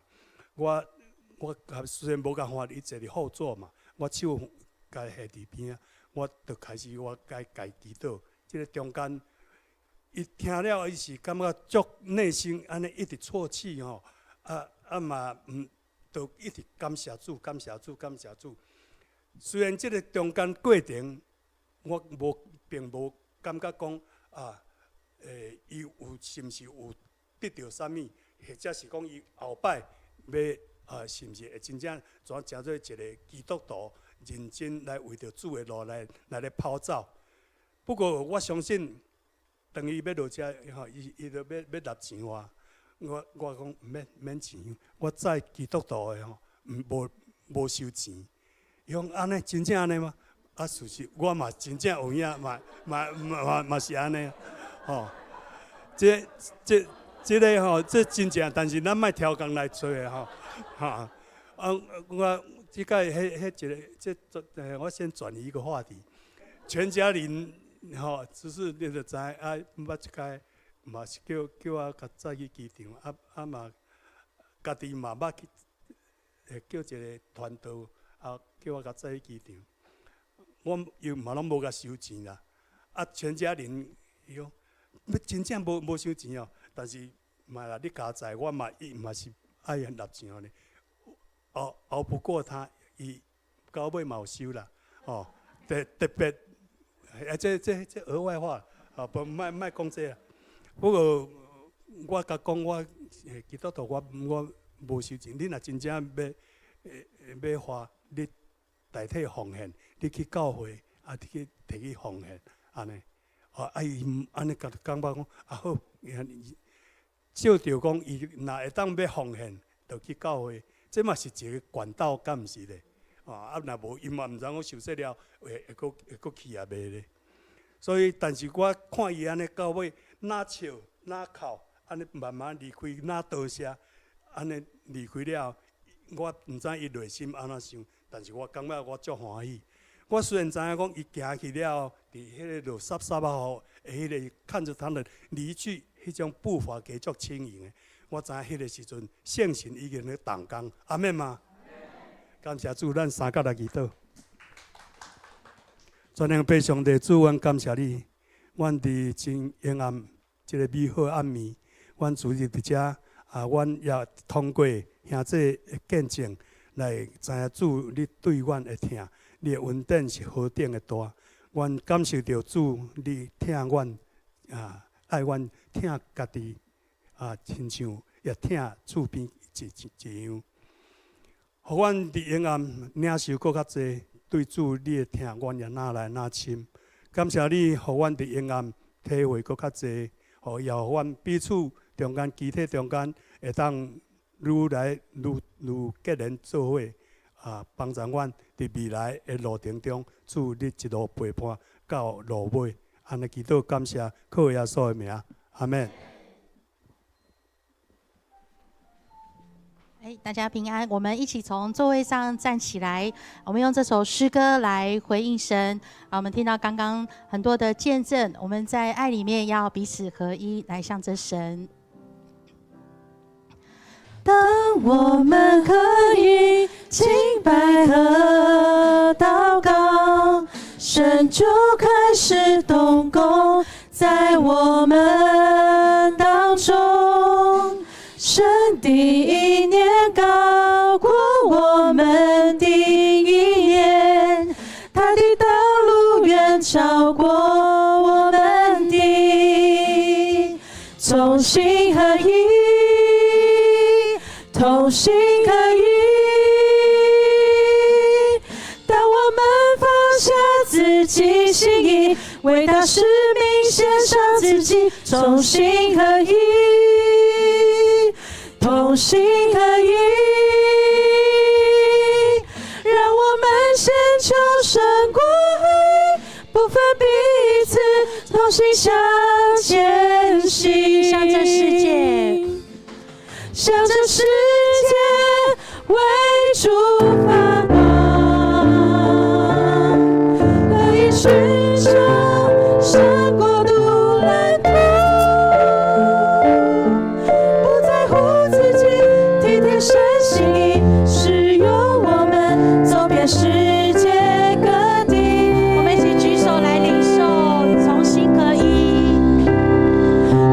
我雖然無共看伊坐佇後座嘛，我手共下佇邊仔，我就開始我共祈禱。這个中間，伊聽了伊是感覺足內心按呢一直啜泣吼，啊啊嘛毋，就一直感謝主，感謝主，感謝主。雖然這个中間過程，我無並無感覺講啊，伊有是毋是有得著啥物，或者是講伊後擺欲啊，是毋是會真正怎成做一个基督徒，認真來為著主的路來咧跑走。不過我相信，當伊欲落車吼，伊就欲納錢我，我講毋免錢，我載基督徒的吼，毋無收錢。伊講按呢，真正按呢嗎？啊，事實我嘛真正有影，嘛是按呢，吼。這個吼，這真正，但是咱莫超工來做的吼，哈。啊，我這個彼彼一个，這我先轉移一個話題。全家人吼，只是你就知啊，毋捌這擺嘛是叫叫我較早去機場，啊啊嘛，家己嘛捌去，會叫一个傳道，啊叫我較早去機場。我又嘛攏無共收錢啦。啊，全家人伊講，欲真正無無收錢哦，但是嘛啦，你加載我嘛伊嘛是愛納錢予你。熬熬不過他，伊到尾嘛有收啦，哦，特特別，啊，這這這額外話，啊，不莫莫講這啦。不過我共講，我基督徒我我無收錢，你若真正欲欲花，你代替奉獻，你去教會，啊，你去提去奉獻，按呢，哦，啊伊按呢共感覺講，啊好，照著講，伊若會當欲奉獻，就去教會。這嘛是一个管道，敢毋是咧？啊，若無伊嘛毋知影講受洗了會會閣會閣去抑袂咧。所以，但是我看伊按呢到尾，若笑若哭，按呢慢慢離開，若多謝，按呢離開了，我毋知伊內心按怎想，但是我感覺我足歡喜。我雖然知影講伊行去了，佇彼个落濕濕仔雨，彼个看著他的離去，彼種步伐加足輕盈的。我知影彼个時陣，聖神已經咧動工，阿們嗎？感謝主，咱三甲來祈禱。全能父上帝主，阮感謝你，阮佇真黑暗這个美好暗暝，阮主佇遮啊，阮也通過兄弟的見證來知影主你對阮的疼，你的恩典是何等的大。阮感受著主你疼阮啊，愛阮疼家己。啊，親像也疼厝邊一一樣，予阮佇黑暗領受閣較濟對主你的疼，阮也若來若深。感謝你，予阮佇黑暗體會閣較濟，予也予阮彼此中間、肢體中間會當愈來愈愈結連做伙，啊，幫助阮佇未來的路程中，主你一路陪伴到路尾。按呢祈禱感謝，靠耶穌的名，阿們。哎，大家平安！我們一起從座位上站起來，我們用這首詩歌來回應神。啊，我們聽到剛剛很多的見證，我們在愛裡面要彼此合一，來向着神。當我們合一敬拜和禱告，神就開始動工，在我們當中。神的意念高過我們的意念，他的道路遠超過我們的。同心合一，同心合一。當我們放下自己心意，為大使命獻上自己，同心合一。同心合一，讓我們先求神國和義，不分彼此，同心向前行，向這世界，向這世界為主發光，合一尋求神國度藍圖，不在乎自己，體貼神心意，使用我們走遍世界各地。我們一起舉手來領受，同心合一，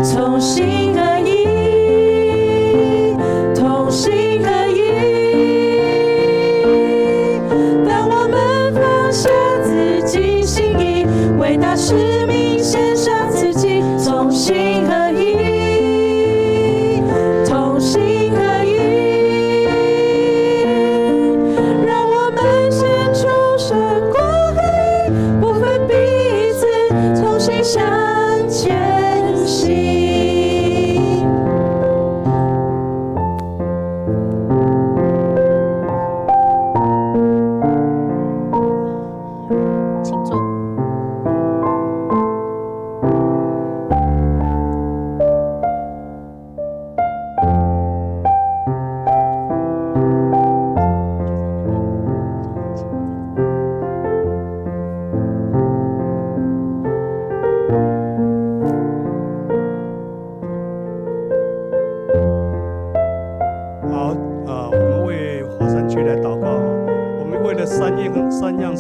同心合一，同心合一。當我們放下自己心意，為大使命獻上自己，同心合一，同心合一。讓我們先求神國和義，不分彼此，同心向前行。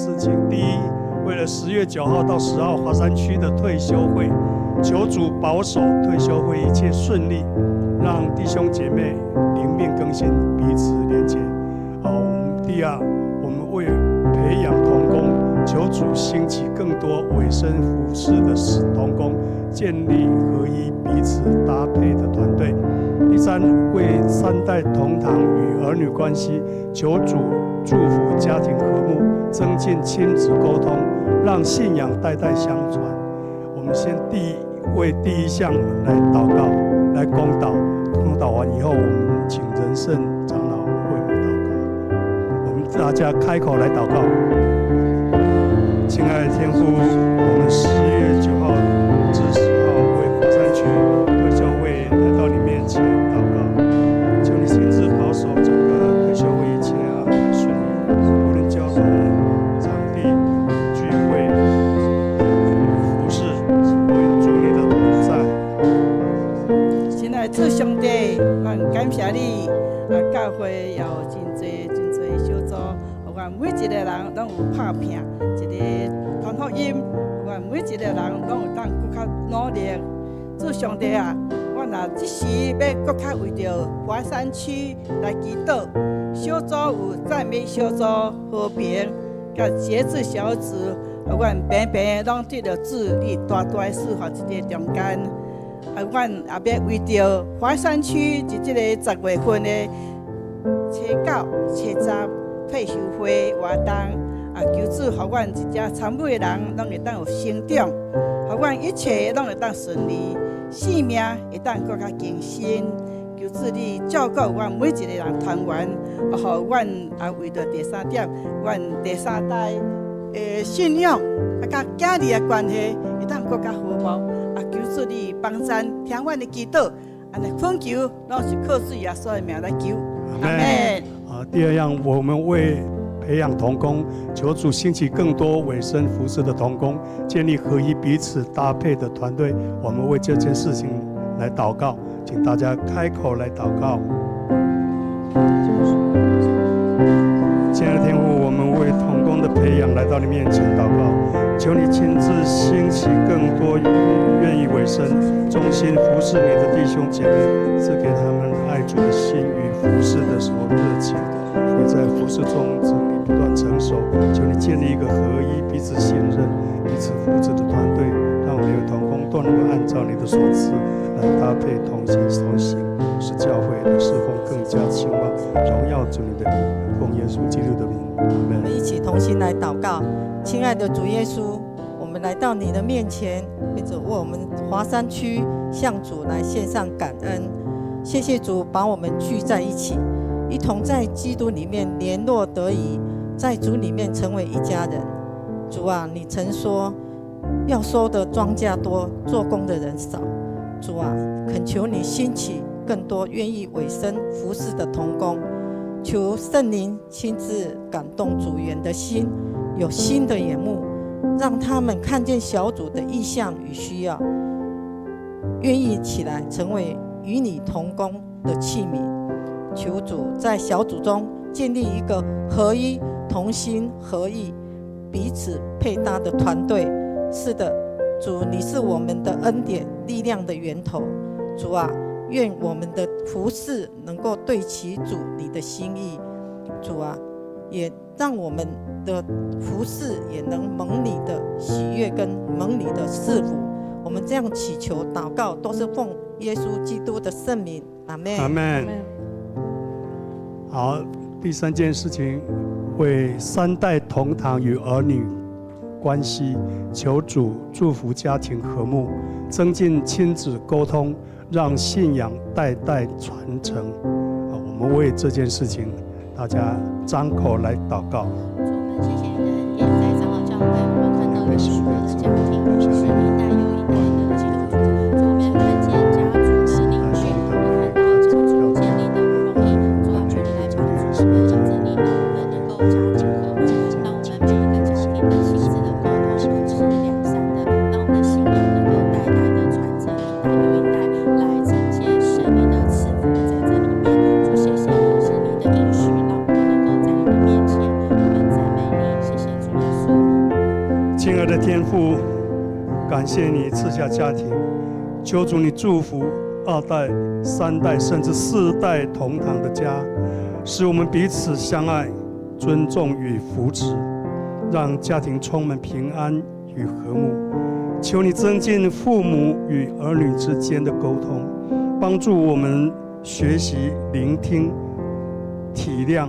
事情。第一，為了10月9號到10號華山區的退修會，求主保守退修會一切順利，讓弟兄姐妹靈命更新，彼此連結。好，我們第二，我們為培養同工，求主興起更多委身服侍的同工，建立合一、彼此搭配的團隊。第三，為三代同堂與兒女關係，求主祝福家庭和睦，增進親子溝通，讓信仰代代相傳。我們先為第一項來禱告，來公禱。公禱完以後，我們請仁勝長老為我們禱告。我們大家開口來禱告。親愛的天父，我們10月9號至10號為華山區退修會來到你面前禱告，求你親自保守整個退修會一切安排順利，無論交通、場地、聚會、服侍，都有主你的同在。親愛的主上帝，阮感謝你，啊，教會有真濟真濟小組，予阮每一個人攏有拍拚，一个傳福音，予阮每一個人攏有當閣較努力。主上帝啊，阮若這時欲閣較為著華山區來祈禱，小組有讚美小組和平，佮節制小組，予阮平平攏得著主你大大的賜福佇這中間。啊，阮也欲為著華山區佇這個10月份的初九、初十退修會活動，啊，求主予阮一遮參與的人攏會當有成長，予阮一切攏會當順利，生命會當閣較更新。求主你照顧阮每一个人團員，啊，予阮也為著第三點，阮第三代的信仰啊，佮囝兒的關係會當閣較和睦。啊，求主你幫贊，聽阮的祈禱，按呢懇求，攏是靠主耶穌的名來求。阿門。啊，第二樣，我們為培養同工，求主興起更多委身服侍的同工，建立合一、彼此搭配的團隊。我們為這件事情來禱告，請大家開口來禱告。親愛的天父，我們為同工的培養來到你面前禱告，求你親自興起更多願意委身、忠心服侍你的弟兄姐妹，賜給他們愛主的心與服侍的所熱情，也在服侍中經歷不斷成熟。求你建立一個合一、彼此信任、彼此扶持的團隊，讓每位同工都能夠按照你的所賜來搭配同心同行，使教會的侍奉更加興旺，榮耀主你的名，奉耶穌基督的名，阿門。我們一起同心來禱告，親愛的主耶穌，我們來到你的面前，為著為我們華山區向主來獻上感恩。謝謝主把我們聚在一起，一同在基督裡面聯絡得宜，在主裡面成為一家人。主啊，你曾說要收的莊稼多，做工的人少。主啊，懇求你興起更多願意委身服侍的同工，求聖靈親自感動組員的心，有新的眼目，讓他們看見小組的異象與需要，願意起來成為與你同工的器皿。求主在小組中建立一個合一、同心合意、彼此配搭的團隊。是的，主，你是我們的恩典力量的源頭。主啊，願我們的服侍能夠對齊主你的心意。主啊，也讓我們的服侍也能蒙你的喜悅跟蒙你的賜福。我們這樣祈求禱告，都是奉耶穌基督的聖名。阿門。阿門。好，第三件事情，為三代同堂與兒女關係，求主祝福家庭和睦，增進親子溝通，讓信仰代代傳承。啊，我們為這件事情，大家張口來禱告。主，我們謝謝你的恩典，在長老教會，我們看到有許多的家庭是一代又一代的基督徒。主，我們也看見家族的凝聚，我們看到家族建立的不容易。主啊，求你來幫助我們，因着你讓我們能夠家庭和睦，讓我們每一個家庭的親子的溝通是良善的，讓我們的信仰能夠代代的傳承，一代又一代來承接神你的賜福在這裡面。主，謝謝你是你的應許，讓我們能夠在你的面前，我們讚美你。謝謝主耶穌。感謝你賜下家庭，求主你祝福二代、三代甚至四代同堂的家，使我們彼此相愛、尊重與扶持，讓家庭充滿平安與和睦。求你增進父母與兒女之間的溝通，幫助我們學習聆聽、體諒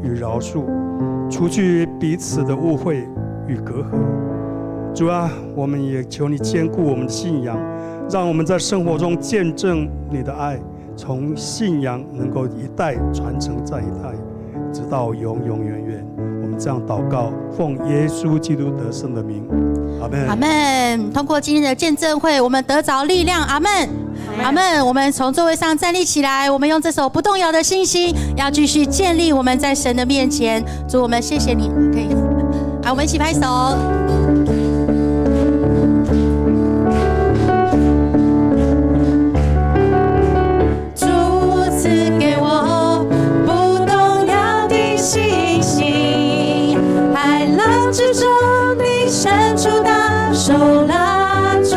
與饒恕，除去彼此的誤會與隔閡。主啊，我們也求你堅固我們的信仰，讓我們在生活中見證你的愛，從信仰能夠一代傳承再一代，直到永永遠遠。我們這樣禱告，奉耶穌基督得勝的名，阿門。阿門。通過今天的見證會，我們得着力量。阿門。阿門。我們從座位上站立起來，我們用這首不動搖的信心，要繼續建立我們在神的面前。主，我們謝謝你。可以，好，我們一起拍手。主賜給我不動搖的信心，海浪之中你伸出大手拉住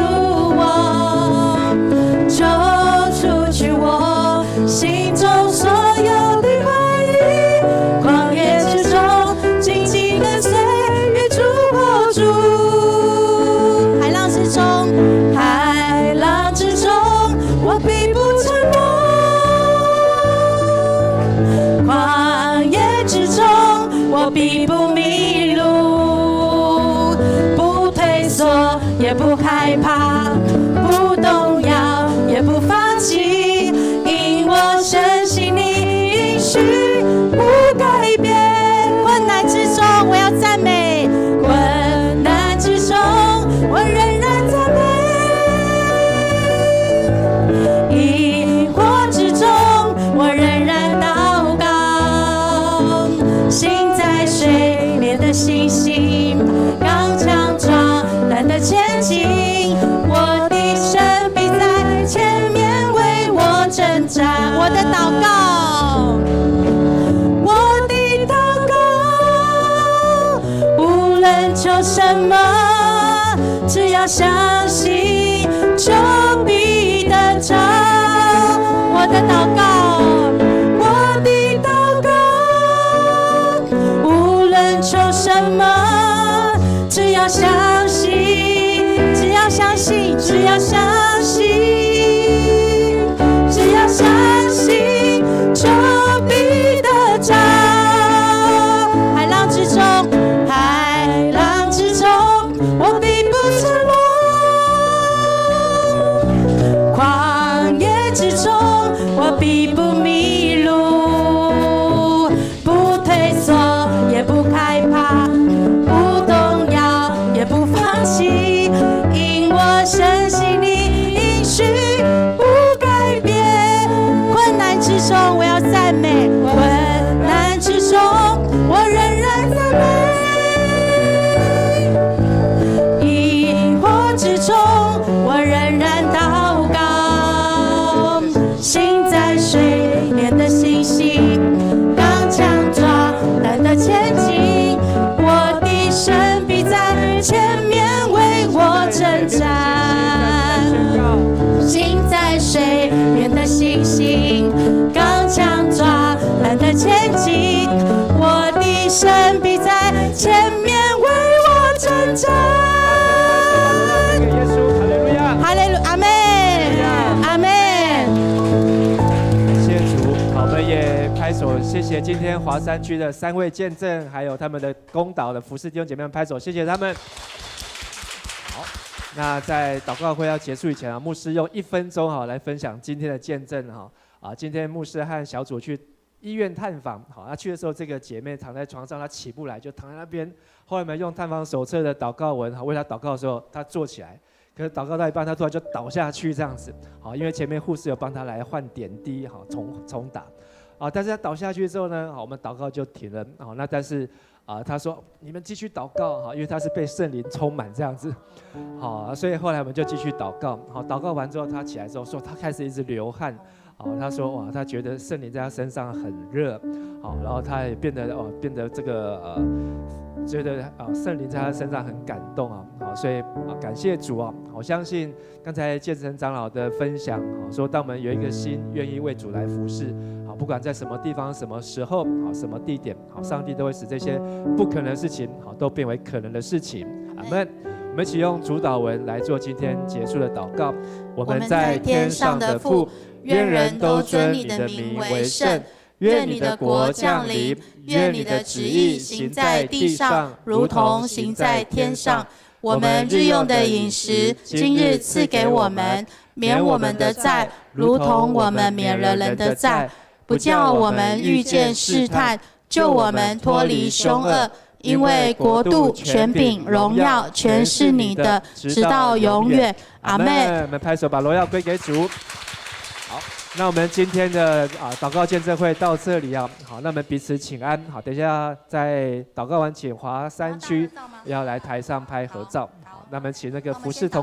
我，求除去我心中所有的懷疑，曠野之中緊緊跟隨與主握住，海浪之中，海浪之中我必不沉沒，曠野之中我必不迷路，不退縮也不害怕，不動搖也不放棄，因我深信你應許不改變。困難之中我要讚美，困難之中我仍然讚美，疑惑之中我仍然禱告，心在水面的信心，剛強壯膽的前進，我的神必在前面為我征戰。我的禱告，我的禱告，無論求什麼，只要相信，就必得着。我的禱告，我的禱告，無論求什麼，只要相信，只要相信，只要相信，只要相信，就必得着。海浪之中，海浪之中，我必不沉沒；曠野之中，我必不迷路，不退縮也不害怕，不動搖也不放棄，因我深信你應許不改變。困難之中我要讚美，困難之中我仍然讚美，疑惑之中我仍然禱告，心在水面的信心，剛強壯膽的前進，我的神必在前面為我征戰。心在水面的信心，剛強壯膽的前進，我的神必在前面為我征戰。耶穌，哈利路亞，哈利路，阿門，阿門。謝謝主，好，我們也拍手，謝謝今天華山區的三位見證，還有他們的公禱的服侍弟兄姐妹們拍手，謝謝他們。好，那在禱告會要結束以前啊，牧師用1分鐘哈來分享今天的見證哈。啊，今天牧師和小組去醫院探訪，好，那去的時候這個姐妹躺在床上，她起不來，就躺在那邊。後來我們用探訪手冊的禱告文，好，為她禱告的時候，她坐起來，可是禱告到一半，她突然就倒下去這樣子，好，因為前面護士有幫她來換點滴，好，重打，啊，但是她倒下去之後呢，好，我們禱告就停了，好，那但是啊，她說你們繼續禱告，哈，因為她是被聖靈充滿這樣子，好，所以後來我們就繼續禱告，好，禱告完之後，她起來之後說，她開始一直流汗。好，他說哇，他覺得聖靈在他身上很熱，好，然後他也變得哦，變得這個覺得啊聖靈在他身上很感動啊，好，所以啊感謝主啊，我相信剛才建成長老的分享，好，說當我們有一個心願意為主來服侍，好，不管在什麼地方、什麼時候、好，什麼地點，好，上帝都會使這些不可能的事情，好，都變為可能的事情。阿門。我們一起用主禱文來做今天結束的禱告。我們在天上的父，願人都尊你的名為聖。願你的國降臨，願你的旨意行在地上，如同行在天上。我們日用的飲食，今日賜給我們，免我們的債，如同我們免了人的債，不叫我們遇見試探，救我們脫離兇惡。因為國度、權柄、榮耀，全是你的，直到永遠。阿門。我們拍手，把榮耀歸給主。好，那我們今天的禱告見證會到這裡啊。好，那我們彼此請安。好，等一下在禱告完，請華山區要來台上拍合照。好，那麼請那個服侍同。